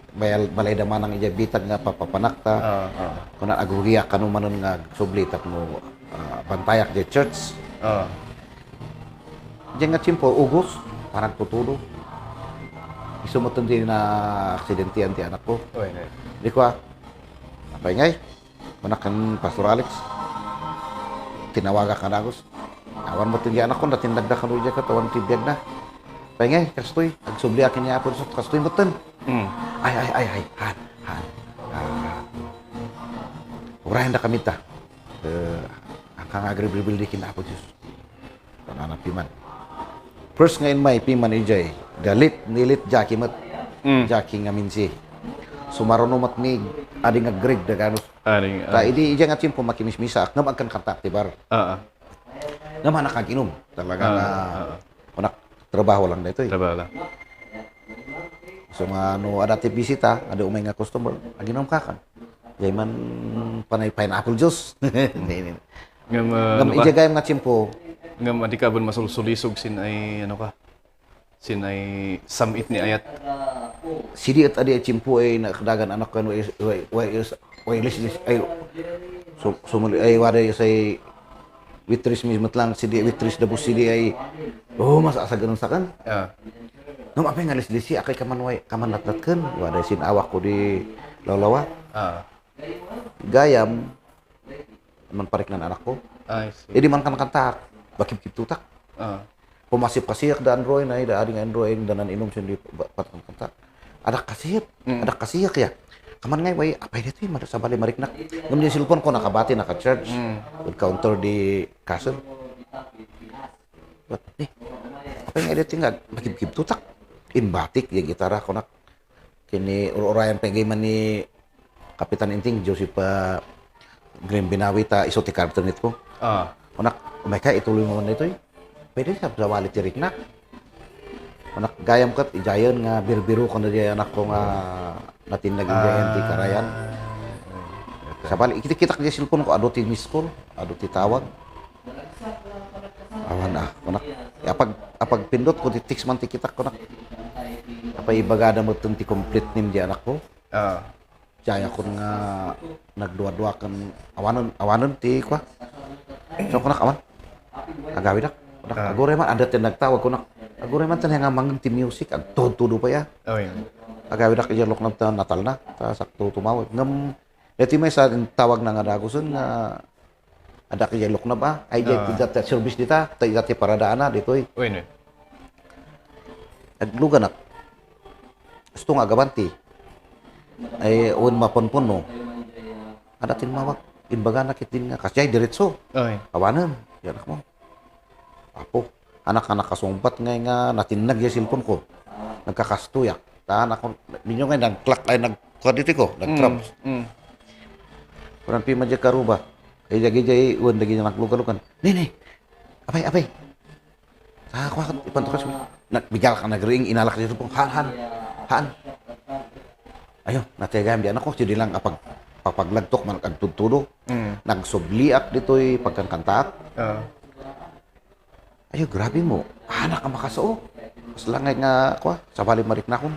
balay damanang ijay bitag nga papapanakta. Kuna agugiya kanumanon nga sublitak no bantayak jay church. Diyan nga tiyempo ugos parang tutulo. Isumutun din na aksidentian ti anak ko. Di ko apay ngay manakan pastor Alex. Tinawaga ka na agos. Awan mo tinggi anak ko, natindag na kanuja ka, tawan tibiyag na. Pahingay, kastoy, agsubli akin niya po, kastoy mo tan. Ay, han. Urahin na kami ta. Ang kang agribilbil di kinapod Diyos. Pananap piman. First ngayon may piman ijay, nilit Jackie mat. Jackie nga minsi. Sumarunumat ni ading agreg da ganos. Ta idi ija nga tiyempo makimismisa ngam angkan kantak tibar. Ngam anak kaginom talaga na anak trabaho lang dito.
Trabaho lang.
So ano ada ti bisita, ada umay nga customer, aginom kakan. Jay man panay pineapple juice. Ngam ija gayam nga tiyempo.
Ngam adi ka ban masulsulisog sin ay ano ka? Sin ay samit ni ayat.
Sidi at adi tiyempo ay nakadagan anak kan way lislis ay sumuli ay waday say waitress mismo lang sidi waitress dabos sidi ay mas asa ganun sakan ngam apay nga lislisi akay kaman latlatken waday sin awak ko di lawlawa gayam man parik nan anak ko di man kan kantak bakip tutak pumasip kasiyak da android na da ading android danan inom sin di patang kantak ada kasiyak ya kaman ngay way apay dito yung sa bali mariknak ngam di silpon ko nakabati naka-charge with counter di castle but apay ngay dito nga makibkib tutak inbatik yung gitara ko nak kini urayan pegay man ni Kapitan Inting Joseph Green Binawi ta iso ti carpenter nito ko kunak umay ka ituloy mo man dito pwede sa bali ti riknak anak gayam kat ijayan nga birbiro ko na di anak ko nga natinag ijayan ti karayan. Sabali kita kaya silpon ko ado ti miss call, ado ti tawag. Awan kunak apag pindot ko ti text man ti kita kunak. Apay ibagada mo ti complete name di anak ko. Jaya ko nga nagduwa-duwa kan awanon ti kwa. So kunak awan. Agawi dak. Kunak agore man ada ti nagtawag kunak. Agure man tan nga mangeng ti music ag todo pa ya. Agawi dak ijalok na natal na ta sakto tumawag. Ngam eti may sa tawag na nga daguson nga ada ijalok na ba? Ay ti service dita, ta ti paradaan na ditoy. Agluga na. Gusto nga gabanti. Ay un maponpon no. Ada tin mawag imbaga na kitin nga kasay diretso. Awanan, yan mo. Apo anak-anak kasumpat nga natinag yung cellphone ko. Nagkakastuyak. Anak ko, ninyo nga nag-clock ay nag-kwaditi ko, nag-traps. Kurang pima dyan karuba. Kaya jay uwan lagi niya naglugalugan. Nini, apay. Ako, ipantukas mo. Bigal ka nag-ring, inalak dito po. Han. Ayun, natigayam di anak ko. Jadi lang paglagtok, nagtuturo. Nagsubliak dito'y pagkankantaak. Ayo grabe mo, anak ka makasoo. Mas langay nga ko, sa bali marik na kon,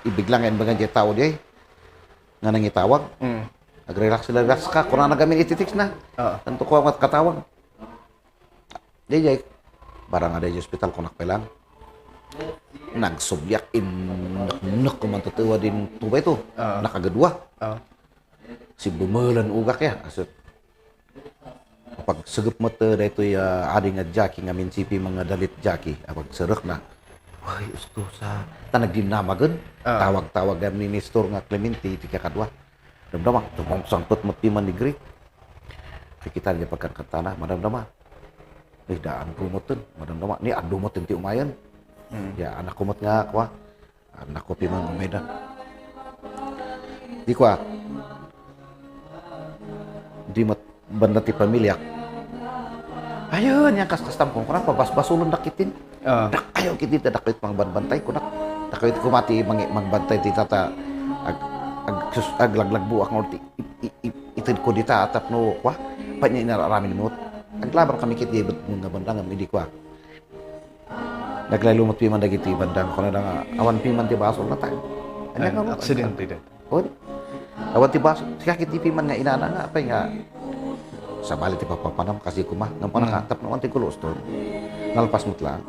ibiglang yan bagan diya tao diya nga nangitawag. Nag-relax ka, kung na nagamin ititix na. Tanto ko ang katawag. Diya, barang ada di hospital ko nakpelang. Nagsubyak nak kumantatuwa din tubay to. Nakagadwa. Si bumelan ugak ya, asot. Kapag segup mo ito, dito ading nga Jackie nga minsipi mga dalit Jackie. Kapag sarok na, ay, gusto sa tanagdinamagan. Tawag-tawag ang minister nga Clemente, tika kadwa. Damdama, tumong sangpot mo timan ni Greek. Kikita niya pagkakatana, madamdama. Ay, daan kumotin, madamdama. Ni ado mo tinti umayan. Ya, anak kumot nga, kwa. Anak ko timan umeda. Di kwa. Di mat banda ti pamilya. Ayun, yang kas-kastam ko. Kunang pabas-basulon dakitin. Ayaw kiti dakit mangbantay ko. Dakit ko mati mangbantay ti tata. Aglaglag buak mo ti. Itid ko dita atap no. Kwa, pa niya inararamin mo. Naglaban kami kit gibot mong bandang hindi ko. Naglalumot piman dagiti bandang ko na nga awan piman ti baso na tayo.
An accident din.
Oh. Awan ti baso siya kiti piman nga inana nga apay nga sa bali ti papapanam kasi kuma ngam panakatap naman ti kulos to. Nalpas mo lang.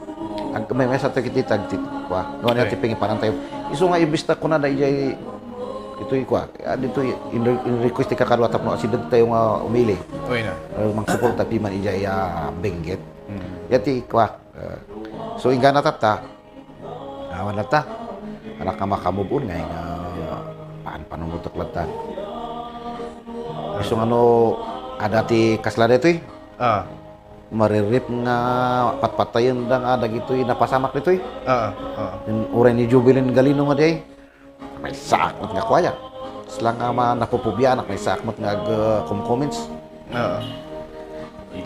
Ang may mesa ta kiti tagtit kwa. No na ti pingi panan tayo. Isu nga ibista ko na dayjay ito kwa. Dito in request ti kakadwa tap no accident tayo nga umili.
Oy na.
Mang support ta piman ijay benggit. Yati kwa. So inga natata, awan nata, anak ka makamubun nga paan panungutok lata. So ano, ada ti kaslada ito maririp nga patpatayon da nga dagito napasamak nito uray ni Jubilin Galino nga day, may sakmat nga kwaya. Sila nga napupubya anak may sakmat nga comments.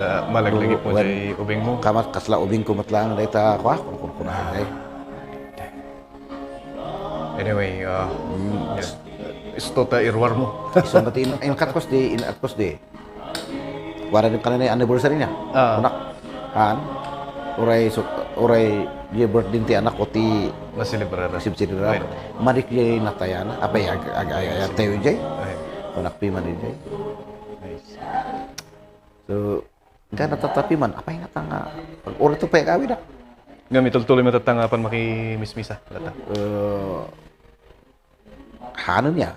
Da malaglagi po jay ubing mo.
Kamat kasla ubing ko matlang dayta kwa kun ay.
Anyway, isto ta irwar mo.
So ngati in katkos de. Wala din kanina anniversary niya. Anak han uray ye birthday ti anak ko ti
Masilibrara.
sibsidira. Madik ye natayana apay ag tayo jay. Anak pi man jay.
Nice.
So ka natatapi man apay nga tanga pag ora to pay gawi da.
Ngami tuloy matatangapan makimismisa lata.
Hanon niya.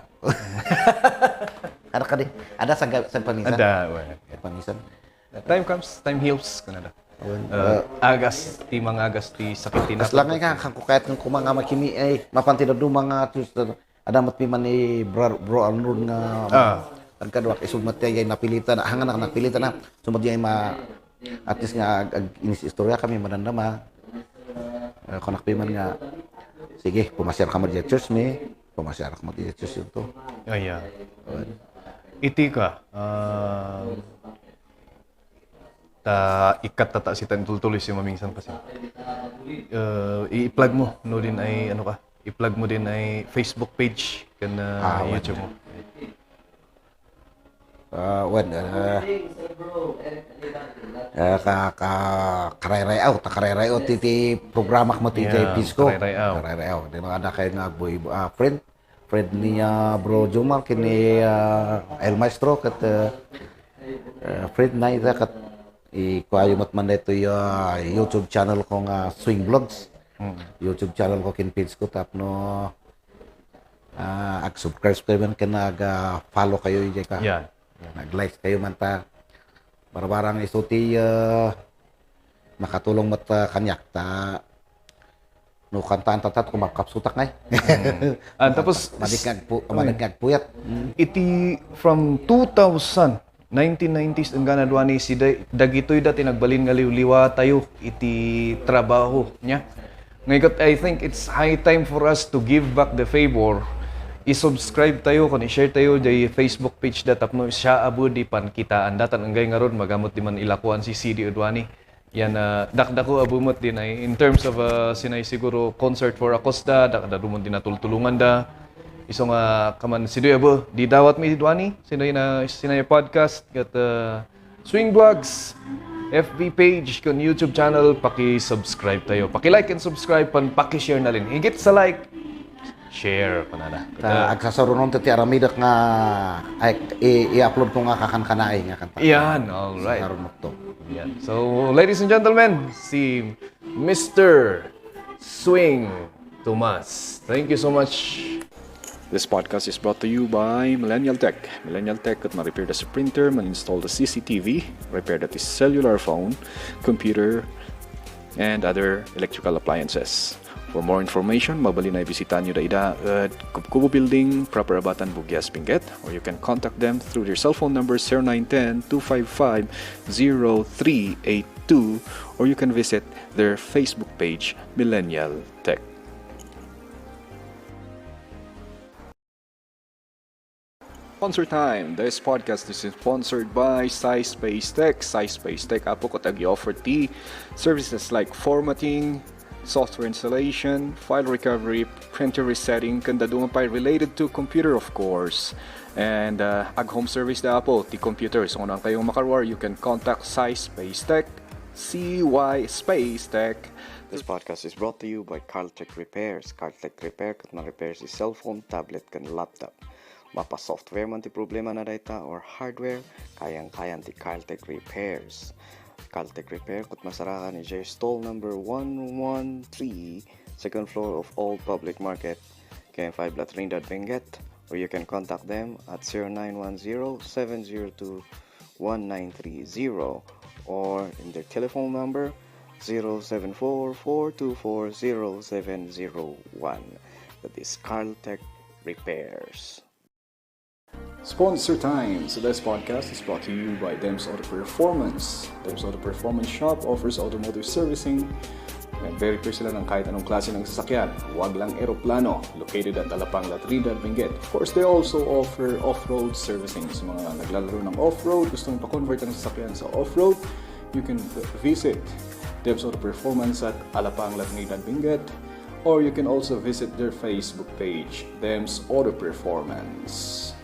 Ada sang pangisan.
Ada.
Pangisan.
Time comes, time heals kanada. Agas ti mga agas ti sakit ti
Kas lang nga kang kukayat ng kumanga makimi ay mapantino do mga tus ada mat piman ni bro Arnold nga ang kadwa isugmat tay napilitan hangan na napilitan na sumad ay at least nga inis istorya kami manandama konak piman nga sige pumasyar ka mo di church me pumasyar ka mo di church ito
Aya. Iti ka ta ikat tata si tan tuloy si mamingsan pa siya. I-plug mo no din ay ano ka? I-plug mo din ay Facebook page kan YouTube mo.
Karay-ray out ti programa mo ti
Yeah,
Pisco.
karay-ray out.
Dino ada kay nga boy friend niya bro Jomar kini El Maestro kat friend na ita kat ikuayo mat man dito YouTube channel ko nga Swing Vlogs. YouTube channel ko kin page ko tapno subscribe man kana follow kayo ijay ka.
Yeah.
Nag-like kayo man ta. Barbarang isuti makatulong mat kanyak ta no kantaan tatat kumakapsutak ngay.
Tapos
madigag puyat.
iti from 1990s ang ganadwa ni si dagitoy dati nagbalin nga liwliwa tayo iti trabaho niya. Ngayon I think it's high time for us to give back the favor. I-subscribe tayo, kung i-share tayo di Facebook page da tapno siya abo di pankitaan datan ang gay nga ron magamot di man ilakuan si CD Udwani. Yan dakdako abumot din ay in terms of sinay siguro concert for Acosta dakdadumon din natultulungan da. Iso nga kaman si Abo di dawat mi Udwani sinay podcast kat Swing Vlogs FB page kun YouTube channel paki-subscribe tayo. Paki-like and subscribe paki-share na rin. Higit sa like share panada.
Agsasarunon ti Aramidak nga i-upload ko nga kakankanay nga kanta.
Yan, all right.
Sarunok to.
Yan. So, ladies and gentlemen, si Mr. Swing Tomas. Thank you so much.
This podcast is brought to you by Millennial Tech. Millennial Tech could repair the printer, install the CCTV, repair the cellular phone, computer, and other electrical appliances. For more information, mabali na ibisita nyo da ida at Kubo Building, Proper Abatan, Bugyas, Benguet, or you can contact them through their cell phone number 0910-255-0382, or you can visit their Facebook page, Millennial Tech. Sponsor time. This podcast is sponsored by SciSpace Tech. SciSpace Tech apo ko tagi offer ti services like formatting, software installation, file recovery, printer resetting, kanda doon pa related to computer of course. And ag home service na po, ti computers. Kung ano kayong makarwar, you can contact CY Space Tech, CY Space Tech. This podcast is brought to you by Carltech Repairs. Carltech Repair, kat ma-repair si cellphone, tablet, kan laptop. Mapa software man ti problema na data or hardware, kayang-kayan ti Carltech Repairs. Carltech Repair, kat masarakan ni stall number 113, second floor of Old Public Market, KM5 La Trinidad, Benguet, or you can contact them at 0910-702-1930 or in their telephone number 074-424-0701. That is Carltech Repairs. Sponsor time. So this podcast is brought to you by Dems Auto Performance. Dems Auto Performance Shop offers automotive servicing and verify sila ng kahit anong klase ng sasakyan. Huwag lang eroplano. Located at Alapang, La Trinidad, Benguet. Of course, they also offer off-road servicing. Sa mga naglalaro ng off-road, gustong pa-convert ang sasakyan sa off-road, you can visit Dems Auto Performance at Alapang, La Trinidad, Benguet. Or you can also visit their Facebook page, Dems Auto Performance.